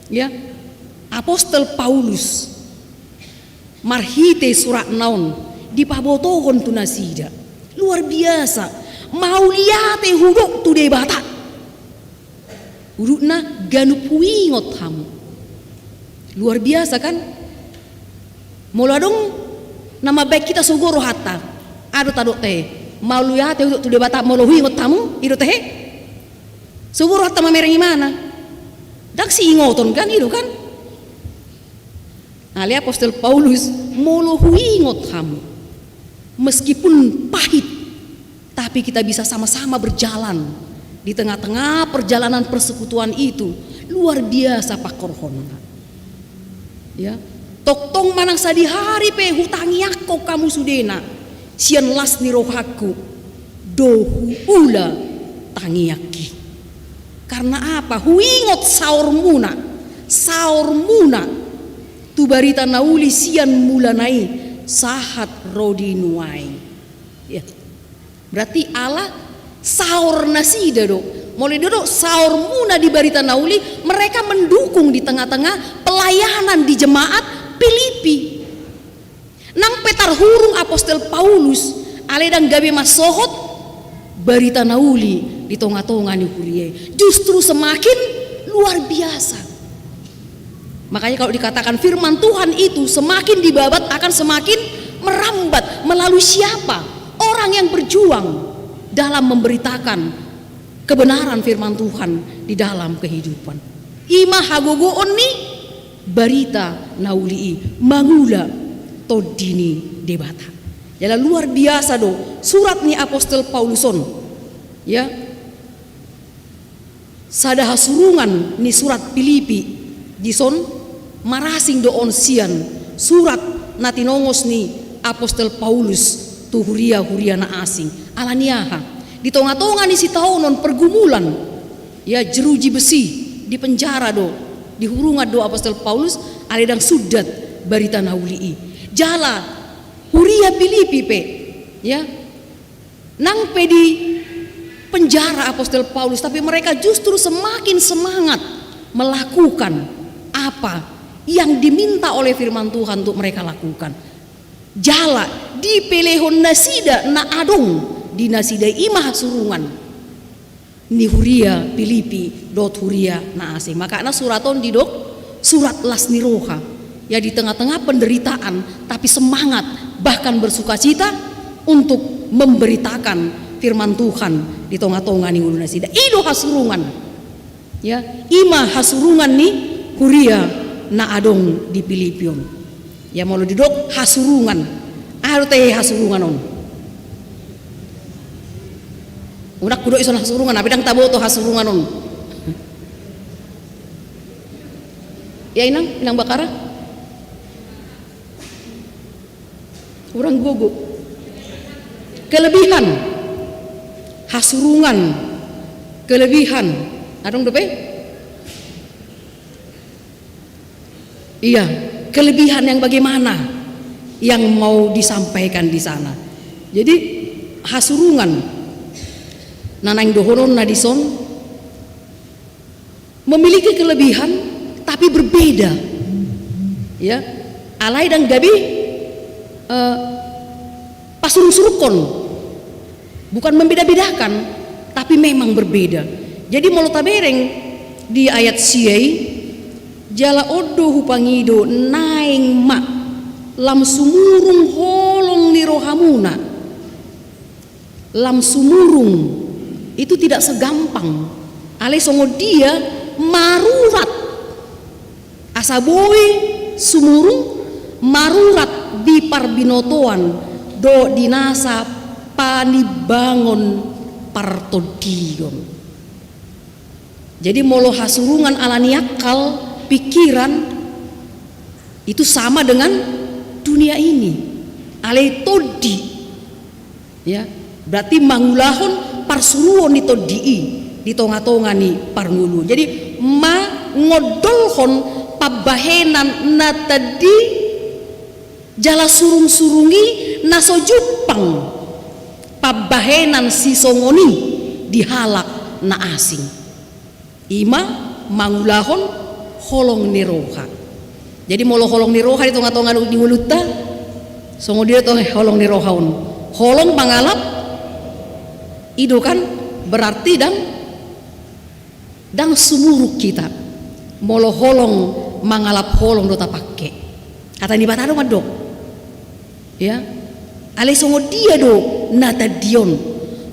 Ya, apostel Paulus marhite suratna on dipabotohon tu nasida. Luar biasa. Mauliate hudok tu Debata. Hudokna ganup huingot hamu. Luar biasa, kan? Molo adong na mambaen hita, sogo rohanta. Aha do tadok tahe? Mauliate hudok tu Debata molo huingot hamu, i do tahe? Sogo rohanta mamereng ibana. Ndang siingoton, kan? I do, kan? Ale Apostel Paulus, molo huingot hamu, meskipun pahit, tapi kita bisa sama-sama berjalan di tengah-tengah perjalanan persekutuan itu. Luar biasa pangkorhonna. Ya. Tongtong manang sadihari pe hutangiangkon hamu sudena sian las ni rohangku, do huula tangiangki. Karena apa? Huingot saormuna, saormuna tu barita na uli sian mulana i sahat ro di nuaeng. Ya. Berarti ala saor nasida do. Molo didok saormuna di barita na uli, mereka mendukung di tengah-tengah pelayanan di jemaat Filipi. Nang pe tarhurung Apostel Paulus, ale ndang gabe mansohot barita na uli di tonga-tonga ni huria i. Justru semakin luar biasa. Makanya kalau dikatakan firman Tuhan itu semakin dibabat akan semakin merambat melalui siapa? Orang yang berjuang dalam memberitakan kebenaran firman Tuhan di dalam kehidupan. I ma hagogoon ni barita na uli i, mangula Tondi ni Debata. Jala luar biasa do surat ni Apostel Paulus on. Ya. Sada hasurungan ni surat Filipi dison marasing do on sian surat na tinongos ni Apostel Paulus tu huria-huria na asing. Ala ni aha? Di tonga-tonga ni sitaonon pergumulan, ya, jeruji besi, di penjara do, dihurungan do Apostel Paulus, ale ndang sundat barita na uli i. Jala huria Filipi pe, ya, nang pe di penjara Apostel Paulus, tapi mereka justru semakin semangat melakukan apa yang diminta oleh firman Tuhan untuk mereka lakukan. Jala dipelehon nasida na adong di nasida, i ma hasurungan ni huria Filipi dohot huria na asing. Makana surat on didok surat las ni roha. Ya, di tengah-tengah penderitaan, tapi semangat, bahkan bersukacita untuk memberitakan firman Tuhan di tonga-tonga ni ngolu nasida. I do hasurungan. Ya, i ma hasurungan ni huria na adong di Filipi on. Ya, molo didok hasurungan, aha do tahe hasurungan on? Unang hudok ison hasurungan, hape ndang taboto hasurungan on. Ya, inang, inang Bakara? Hurang gogo. Kelebihan. Hasurungan. Kelebihan. Adong dope? Iya, kelebihan yang bagaimana yang mau disampaikan di sana. Jadi, hasurungan na naeng dohononna dison memiliki kelebihan, tapi berbeda. Ya, alai ndang gabe, eh, pasurung-surungkon. Bukan membeda-bedakan, tapi memang berbeda. Jadi, molo tabereng di ayat sia i, jala on do hupangido naeng ma lam sumurung holong ni rohamuna. Lam sumurung itu tidak segampang. Alai songon dia marurat. Asa boi sumurung, marurat di parbinotoan dohot di nasa panimbangon partondion. Jadi, molo hasurungan ala ni akal, pikiran, itu sama dengan dunia ini. Alai tondi. Ya, berarti mangulahon parsuruon ni tondi i di tonga-tonga ni parngoluon. Jadi, mangondolhon pambahenan na tadi jala surung-surung i na so jumpang pambahenan sisongon i di halak na asing. I ma mangulahon holong ni roha. Jadi, molo holong ni roha di tonga-tonga ni ngolunta, songon dia do holong ni roha on? Holong mangalap, i do kan, berarti ndang, ndang sumurung hita molo holong mangalap holong do tapangke. Hata ni Debata do mandok. Ya. Alai songon dia do na tadi on?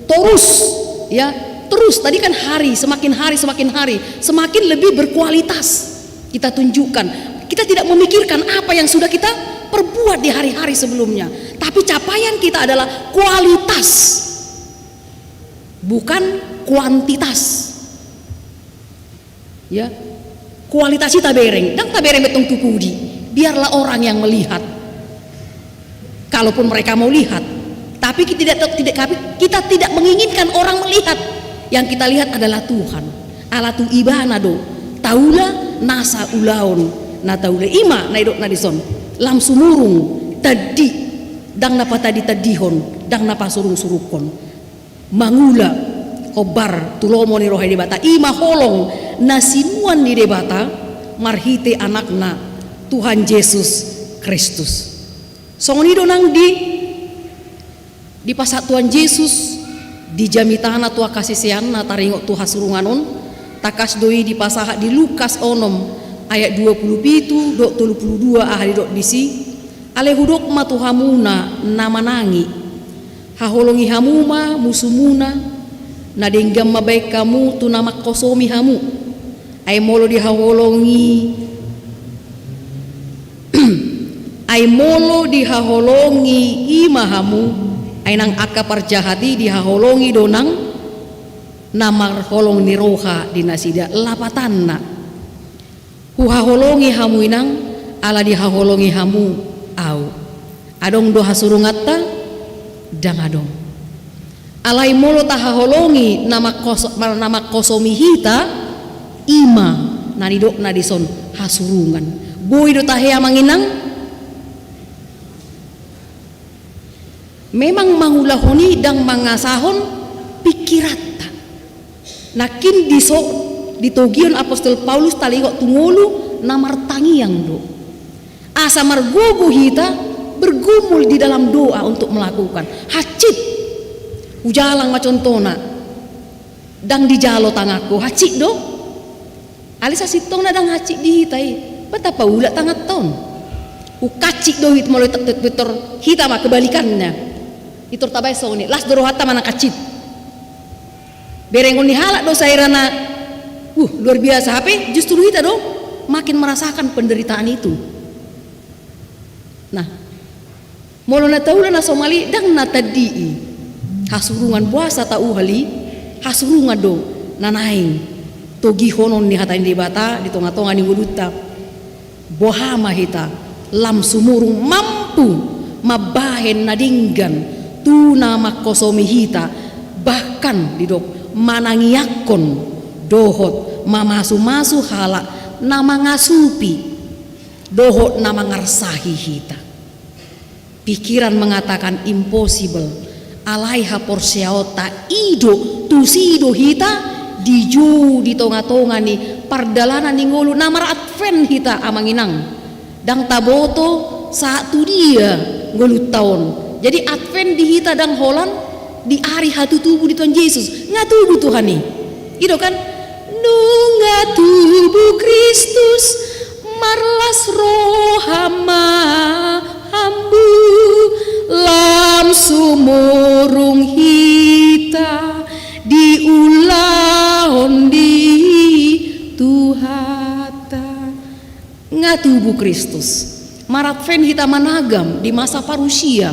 Torus, ya, terus. Tadi kan hari, semakin hari, semakin hari, semakin lebih berkualitas kita tunjukkan. Kita tidak memikirkan apa yang sudah kita perbuat di hari-hari sebelumnya, tapi capaian kita adalah kualitas, bukan kuantitas. Ya, kualitas i tabereng, ndang tabereng be tong tu pudi. Biarlah orang yang melihat. Kalaupun mereka mau lihat, tapi kita tidak, tidak, kita tidak menginginkan orang melihat. Yang kita lihat adalah Tuhan. Ala tu Ibana do taula nasa ulaon na taula. I ma na nidokna dison: Lam sumurung, taddi, ndang na pataddi-taddihon, ndang na pasurung-surunghon. Mangula hombar tu lomo ni roha ni Debata, i ma holong na sinuan ni Debata marhite Anakna Tuhan Jesus Kristus. Songon i do nang di, dipasahat Tuhan Jesus di jamitana tu angka siseanna taringot tu hasurungan on. Tangkas do i dipasahat di Lukas onom ayat dua pulu pitu dohot tolu pulu dua, aha didok disi: Alai hudok ma tu hamuna na manangi, haholongi hamu ma musumuna, na denggan ma baen hamu tu na mangkosomi hamu. Ai molo dihaholongi, ai molo dihaholongi i ma hamu, ai nang angka parjahat i dihaholongi do nang na marholong ni roha di nasida. Lapatanna: Huhaholongi hamu i nang, ala dihaholongi hamu Ahu. Adong do hasurunganta? Ndang adong. Alai molo tahaholongi na mangkos-, na mangkosomi hita, i ma na nidokna dison hasurungan. Boi do tahe, Amang Inang? Memang mangulahon i ndang mangasahon pingkiranta. Nangkin dison, ditogihon apostel Paulus taringot tu ngolu na martangiang do. Asa margogo hita bergumul di dalam doa untuk melakukan. Hansit. Hujalang ma contohna. Ndang dijalo tanganku, hansit do. Alai sasintongna ndang hansit di hita i. Boha tapaulak tanganta on? Hunghansit do hita molo pintor hita ma kebalikannya. Pintor tabaen songon i, las do rohanta manang hansit. Berengon ni halak do sairana, uh, luar biasa, hape justru hita do makin merasakan penderitaan itu. Nah, molo na taula na somal i ndang na taddi i, hasurungan. Boasa tauhal i? Hasurungan do na naeng togihonon ni hata ni Debata di tonga-tonga ni ngolunta. Boha ma hita lam sumurung mampu mambahen na denggan tu na mangkosomi hita, bahkan didok manangiangkon dohot mamasu-masu halak na mangasupi dohot na mangarsahi hita. Pikiran mengatakan impossible, alai haporseaonta i do, tusi do hita dijou di tonga-tonga ni pardalanan ni ngolu na mar-Advent hita, Amang Inang. Ndang taboto sahat tu dia ngolunta on. Jadi Advent di hita ndang holan di ari hatutubu ni Tuhan Jesus. Nga tubu Tuhan i. I do kan? Nunga tubu Kristus, marlas roha ma hamu, lam sumurung hita diulahon di Tuhanta. Nga tubu Kristus. Mar-Advent hita managam di masa parusia.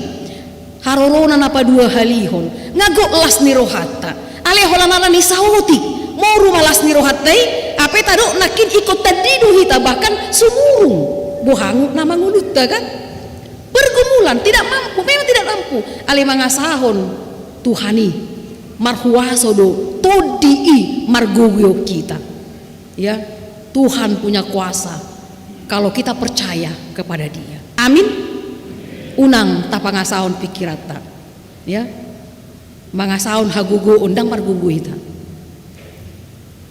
Harorona na paduahalihon. Nga gok las ni rohanta. Alai holan ala ni saotik, moru ma las ni rohanta i, hape tadok nangkin ingkon taddi do hita, bahkan sumurung do hangut nama ngolunta, kan? Pergumulan, tidak mampu, memang tidak mampu. Alai mangasahon Tuhan i, marhuaso do Tondi i margogoihon hita. Ya, Tuhan punya kuasa kalau kita percaya kepada Dia. Amin. Unang tapangasahon pingkiranta. Ya. Mangasahon hagogoon, ndang margogo hita.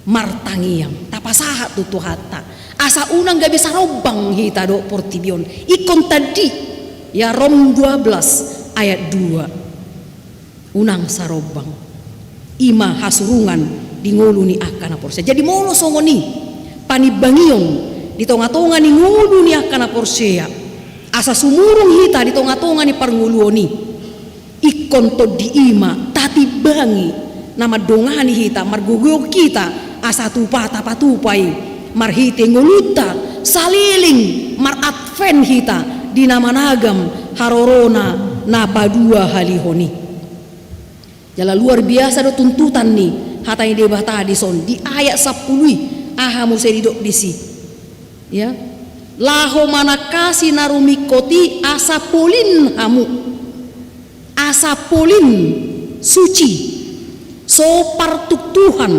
Martangiang, tapasahat tu Tuhanta. Asa unang gabe sarombang hita dohot portibi on. Ingkon taddi. Ya, Rom dua belas ayat dua. Unang sarombang. I ma hasurungan di ngolu ni angka na porsea. Jadi molo songon i panimbangion di tonga-tonga ni ngolu ni angka na porsea, asa sumurung hita di tonga-tonga ni parngoluon i, ingkon Tondi i ma tatimbangi na mandongani hita, margogoihon hita, asa tupa tapatupa i marhite ngolunta saleleng mar-Advent hita di na managam harorona na paduahalihon i. Jala luar biasa do tuntutan ni hata ni Debata dison di ayat sampulu i, aha muse didok disi. Ya. Laho manangkasi na rumingkot i asa polin hamu. Asa polin, suci, so partuktuhan.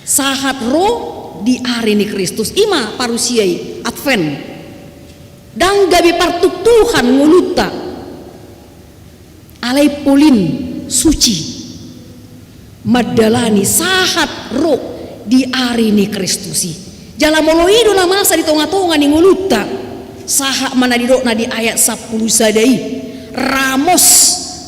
Sahat ro di ari ni Kristus. I ma parusia i, Advent. Ndang gabe partuktuhan ngolunta. Alai polin, suci, mandalani sahat ro di ari ni Kristus i. Jala molo i do na masa di tongatonga ni ngolunta, sahat ma na didokna di ayat sampulu sada i, ramos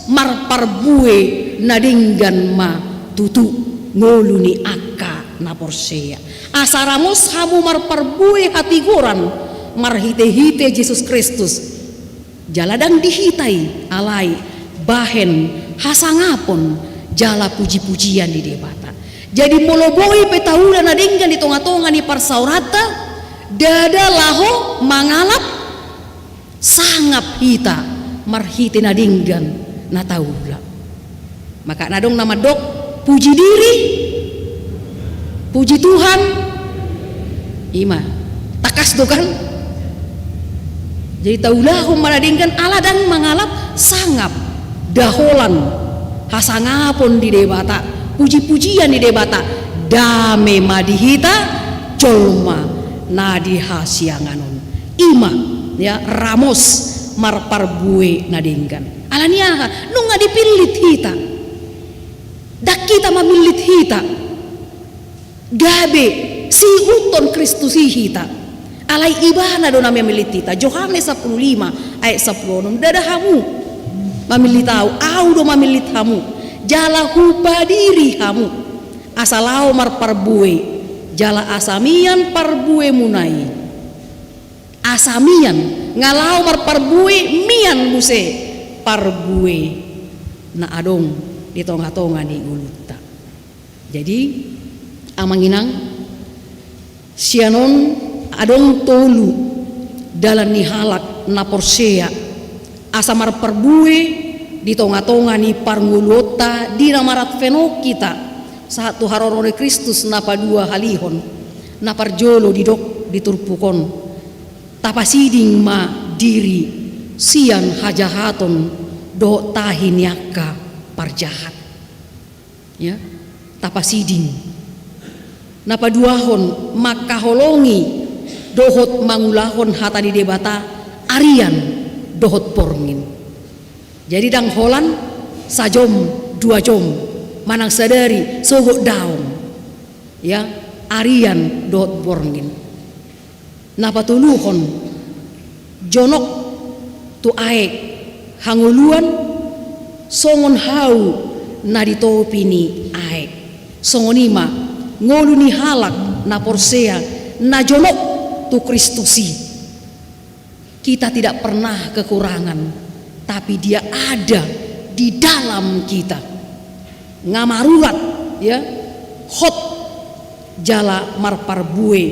marparbue na denggan ma tutu ngolu ni angka na porsea. Asa ramos hamu marparbue hatigoran marhitehite Jesus Kristus. Jala ndang di hita i, alai bahen hasangapon jala pujipujian di Debata. Jadi molo boi pe taula na denggan di tongatonga ni parsaoranta, ndada laho mangalap sangap hita marhite na denggan na taula. Maka na adong na mandok, puji diri, puji Tuhan. I ma. Tangkas do kan? Jadi taulahon ma na denggan ala ndang mangalap sangap, daholan, hasangapon di Debata, pujipujian di Debata, dame ma di hita jolma na di hasiangan on. I ma, ya, ramos marparbue na denggan. Alani aha? Nunga dipillit hita. Ndang hita mamillit hita. Gabe siihuthon Kristus i hita. Alai Ibana do na mamillit hita. Johannes sampulu lima ayat sampulu onom. Ndada hamu mamillit Ahu, Ahu do mamillit hamu. Jala Hupadiri hamu asa laho marparbue, jala asa mian parbuemuna i. Asa mian, nga laho marparbue, mian muse parbue na adong di tongatonga ni ngolunta. Jadi, amang inang, sian on adong tolu dalan ni halak na porsea asa marparbue di tongatonga ni parngoluonta di na mar-Advent on hita, sahat tu haroro ni Kristus na paduahalihon. Na parjolo didok di turpuk on, tapasiding ma diri sian hajahaton dohot tahi ni angka parjahat. Ya, tapasiding. Na paduahon, mangkaholongi dohot mangulahon hata ni Debata arian dohot borngin. Jadi ndang holan sajom, dua jom, manang sadari, sogot daong. Ya, arian dohot borngin. Na patoluhon, jonok tu aek hangoluan songon hau na di topi ni aek. Songon i ma ngolu ni halak na porsea na jonok tu Kristus i. Kita tidak pernah kekurangan, tapi Dia ada di dalam kita. Nga marurat, ya, hot jala marparbue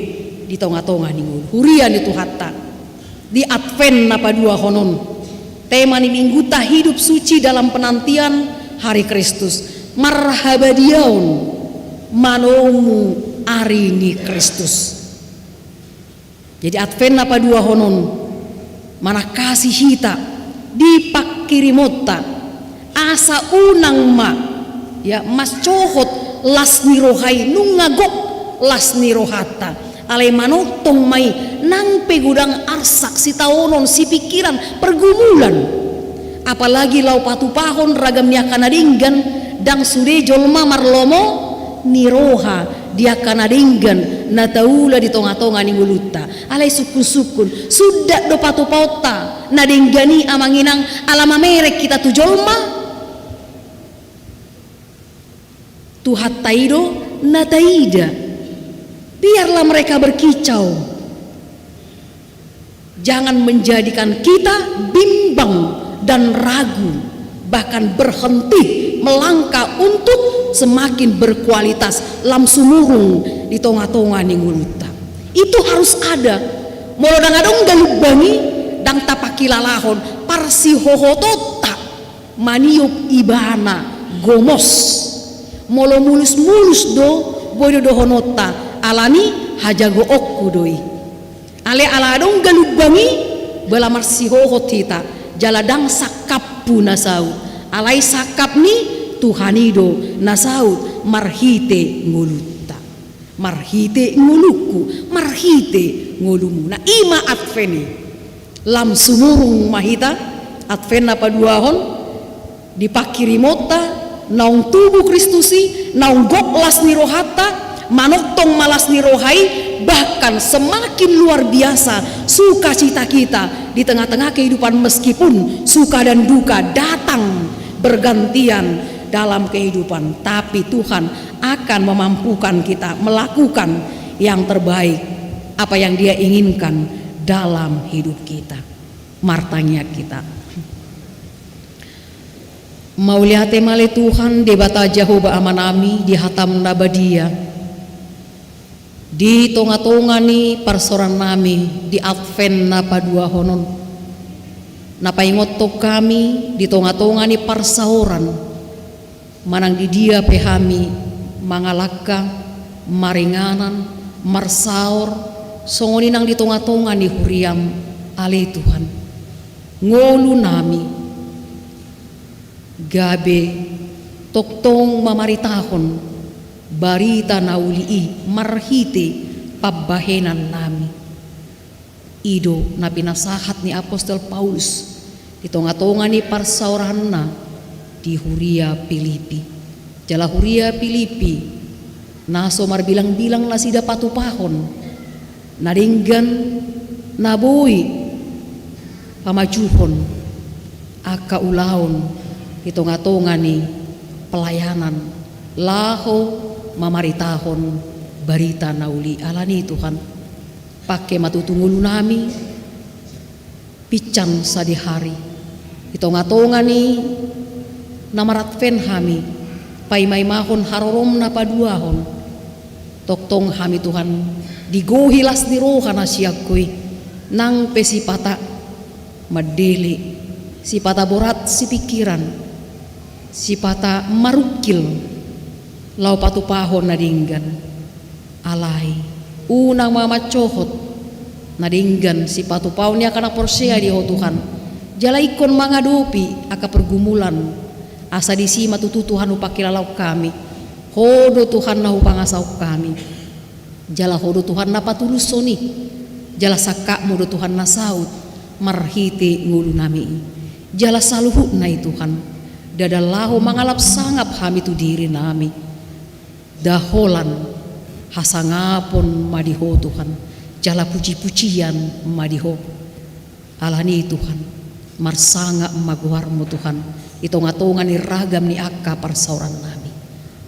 di tongatonga ni ngolu. Huria ni Tuhanta, di Advent na paduahon on, tema ni minggunta hidup suci dalam penantian hari Kristus. Marhabadiaon manomu ari ni Kristus. Jadi Advent na paduahon on manangkasi hita di pangkirimonta, asa unang ma, ya, mansohot las ni roha i, nunga gok las ni rohanta. Alai manongtong ma i, nang pe godang arsak, sitaonon, sipingkiran, pergumulan. Apalagi laho patupahon ragam ni angka na denggan, ndang sude jolma marlomo ni roha di angka na denggan na taula di tongatonga ni ngolunta. Alai sungkunsungkun, sundat do patupaonta na denggan i, amang inang, ala mamereng hita tu jolma? Tuhanta i do na taida. Biarlah mereka berkicau. Jangan menjadikan kita bimbang dan ragu, bahkan berhenti melangkah untuk semakin berkualitas lam sumurung di tongatonga ni ngolunta. Itu harus ada. Molo ndang adong galumbang i, ndang tapangkilalahon parsihohotonta maniop ibana gomos. Molo mulus-mulus do, boi do dohononta, alani hajagoonku do i. Alai ala adong galumbang i, bala marsihohot hita, jala ndang sangkaphu na saut. Alai sangkap ni Tuhan i do na saut marhite ngolunta. Marhite ngolungku, marhite ngolumuna. I ma Advent i. Lam sumurung ma hita, Advent na paduahon, di panghirimonta, naung tubu Kristus i, naung gok las ni rohanta, manongtong ma las ni roha i, bahkan semakin luar biasa sukacita kita di tengah-tengah kehidupan, meskipun suka dan duka datang bergantian dalam kehidupan, tapi Tuhan akan memampukan kita melakukan yang terbaik, apa yang Dia inginkan dalam hidup kita. Martangiang hita. Mauliate ma ale Tuhan, Debata Jahowa Amanami, di hataM na badia, di tonga-tonga ni parsaorannami di Advent na paduahon on, na paingothon hami di tonga-tonga ni parsaoran, manang di dia pe hami mangalangka, maringanan, marsaor, songon i nang di tonga-tonga ni huriaM, ale Tuhan. Ngolunami gabe tongtong mamaritahon barita na uli i marhite pambahenannami. I do na pinasahat ni apostel Paulus di tonga-tonga ni parsaoranna di huria Pilipi. Jala huria Pilipi na so marbilang-bilang nasida patupahon na denggan, na boi pamajuhon angka ulaon di tonga-tonga ni pelayanan laho mamaritahon barita na uli. Alani Tuhan, pangke ma tutu ngolunami, pinsang sadihari di tonga-tonga ni na mar-Advent hami, paima-imahon haroroM na paduahon. Tongtong hami Tuhan digohi las ni roha na sian Ho i, nang pe sipata mandele, sipata borat sipingkiran, sipata marungkil laho patupahon na denggan. Alai unang ma mansohot na denggan sipatupaon ni angka na porsea di Ho Tuhan. Jala ingkon mangadopi angka pergumulan, asa disi ma tutu Tuhan hupangkilalahon hami. Ho do Tuhan na hupangasahon hami. Jala Ho do Tuhan na patulushon i. Jala sangkapMu do Tuhan na saut marhite ngolunami i. Jala saluhutna i Tuhan, ndada laho mangalap sangap hami tu dirinami. Nda holan hasangapon ma di Ho Tuhan, jala puji-pujian ma di Ho. Alani Tuhan, marsangap ma goarMu Tuhan, di tonga-tonga ni ragam ni angka parsaorannami.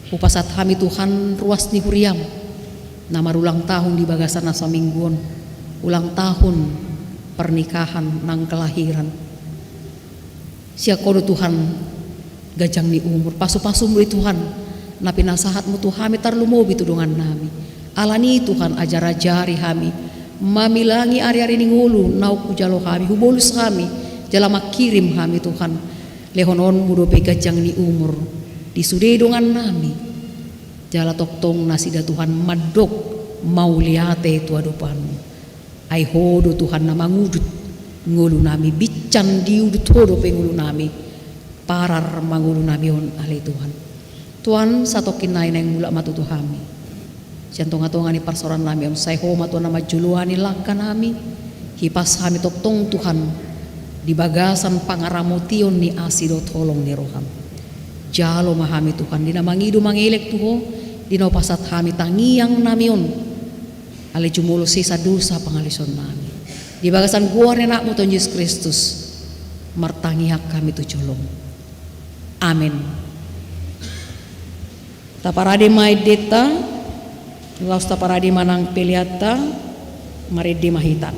Hupasahat hami Tuhan ruas ni huriaM, na marulang tahun di bagasan na saminggu on, ulang tahun pernikahan nang kelahiran. Sian Ho do Tuhan ganjang ni umur, pasu-pasuMu do i Tuhan, na pinasahatMu tu hami tarlumobi tu dongannami. Alani Tuhan, ajar-ajari hami mamilangi ari-ari ni ngolu naung hujalo hami, hubolus hami, jala mangkirim hami Tuhan. LehononMu dope ganjang ni umur di sude dongannami. Jala tongtong nasida Tuhan mandok mauliate tu adopanMu. Ai Ho do Tuhan na mangudut ngolunami, binsan diudut Ho dope ngolunami, parar ma ngolunami on ale Tuhan. Tuhan, satongkin nai naeng mulak ma tutu hami sian tonga-tonga ni parsaorannami on, sai Ho ma Tuhan na manjoloani langkanami, hipas hami tongtong Tuhan di bagasan pangaramotion ni asi dohot holong ni rohaM. Jalo ma hami Tuhan, di na mangido mangelek tu Ho, di na hupasahat hami tangiangnami on. Alai jumolo sesa dosa pangalaosionnami. Di bagasan goar ni AnakMu Tuhan Jesus Kristus, martangiang hami tu joloM. Amen. Taparade ma endenta, laos taparade ma nang peleanta, marende ma hita.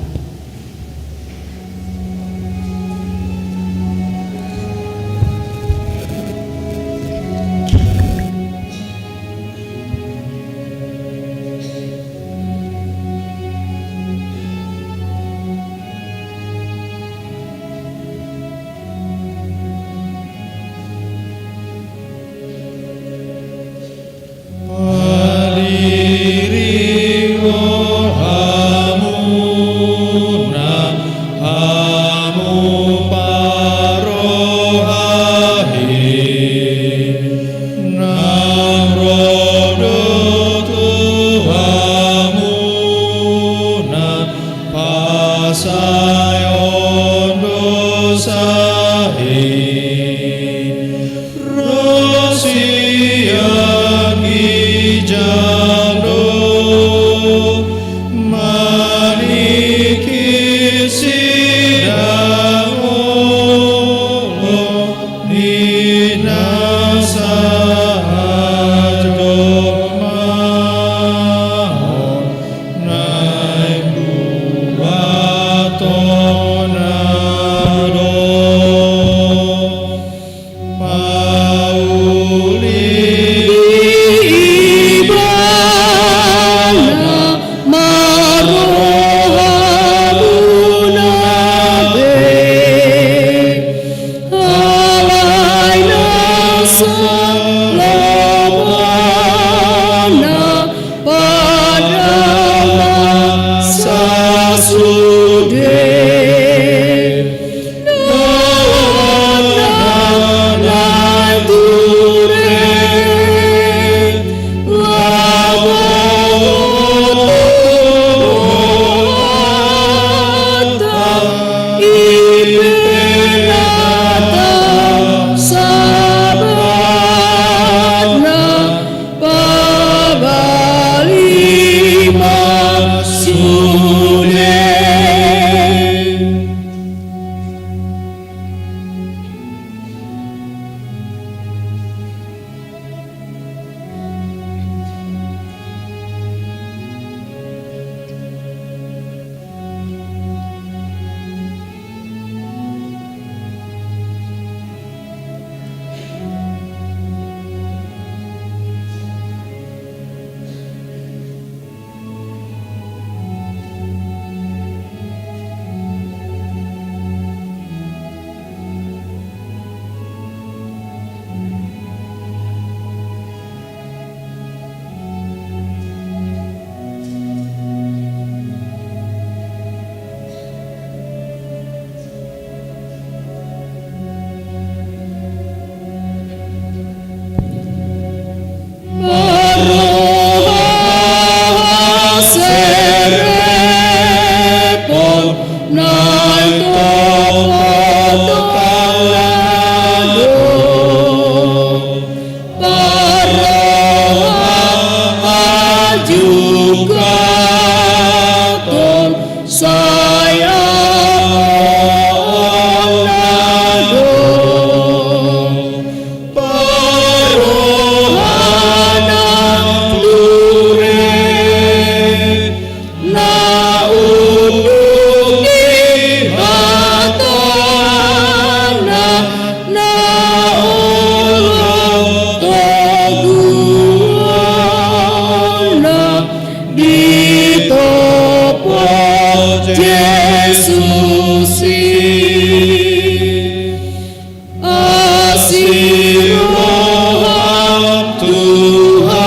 Siroham Tuhanku,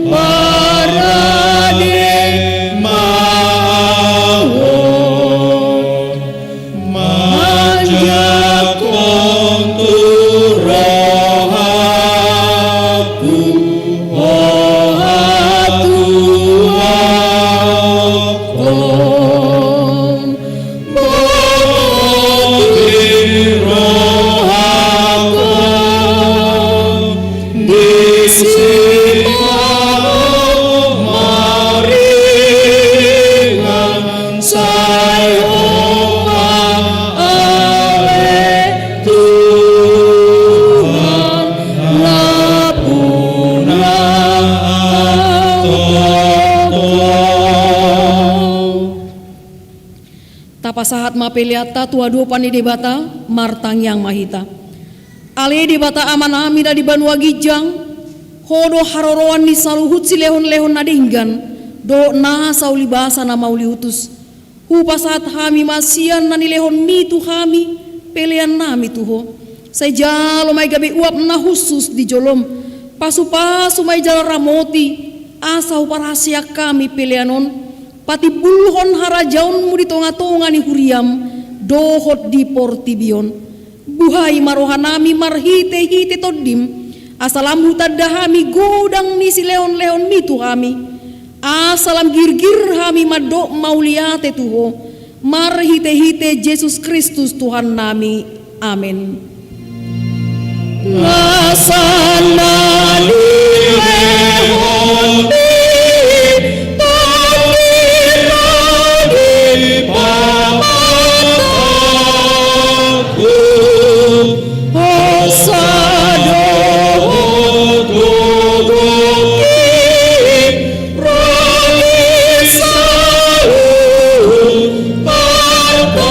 parade ma ahu, manjangkon tu rohangku, o hatuaon. Tapasahat ma peleanta tu adopan ni Debata, martangiang ma hita. Ale Debata Amanami na di banua ginjang, Ho do haroroan ni saluhut silehonlehon na denggan, dohot nasa ulibasa na mauliutus. Hupasahat hami ma sian na nilehonMi tu hami, peleannami tu Ho. Sai jalo ma i gabe uap na hushus di jolom. Pasupasu ma i jala ramoti, asa huparhaseang hami pelean on patimbulhon harajaonMu di tongatonga ni huriaM dohot di portibi on. Buhai ma rohanami marhitehite TondiM, asa lam hutanda hami godang ni silehonlehonMi tu hami, asa lam girgir hami mandok mauliate tu Ho, marhitehite Jesus Kristus Tuhannami. Amen. Nasa na nilehonMi, Tondi na di pamatangku, hosa dohot gogoMi, ro di saluhut partangku.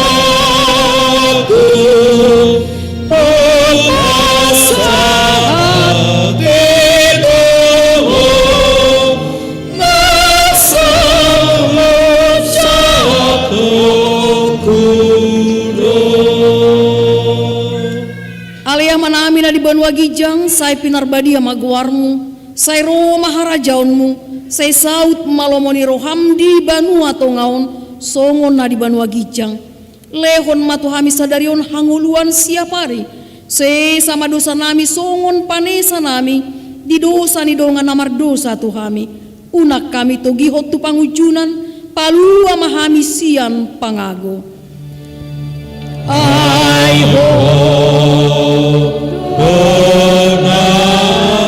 Ale Amanami na di banua ginjang, sai pinarbadia ma goarMu, sai ro ma harajaonMu, sai saut ma lomo ni rohaM di banua tonga on, songon na di banua ginjang. Lehon ma tu hami sadari on hangoluan siapari. Sesa ma dosanami songon panesanami di dosa ni dongan na mardosa tu hami. Unang hami togihon tu pangunjunan, palua ma hami sian pangago. Ai Ho do na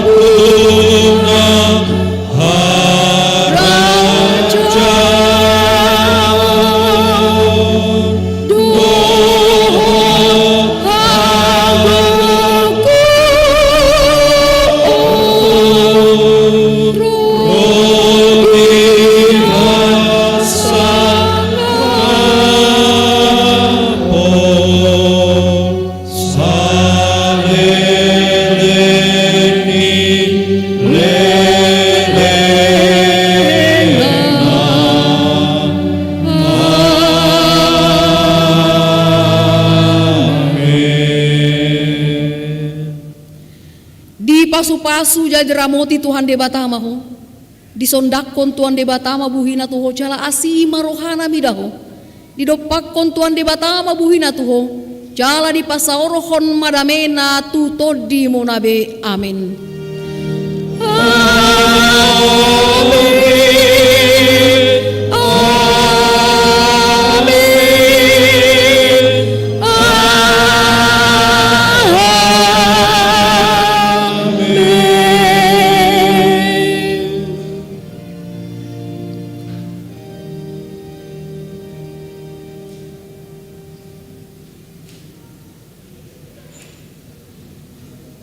guna, harajaon dohot hagogoon, ro di hasangapon. Saleleng ni lelengna. Amen. Dipasupasu jala diramoti Tuhan Debata ma ho. Disondangkon Tuhan Debata ma buhina tu ho jala asi ma rohana mida ho. Didompakkon Tuhan Debata ma buhina tu ho jala dipasaorhon ma damena tu tondimuna be. Amen. Amen. Amen. Amen.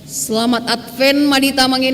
Selamat Advent ma di hita mangin-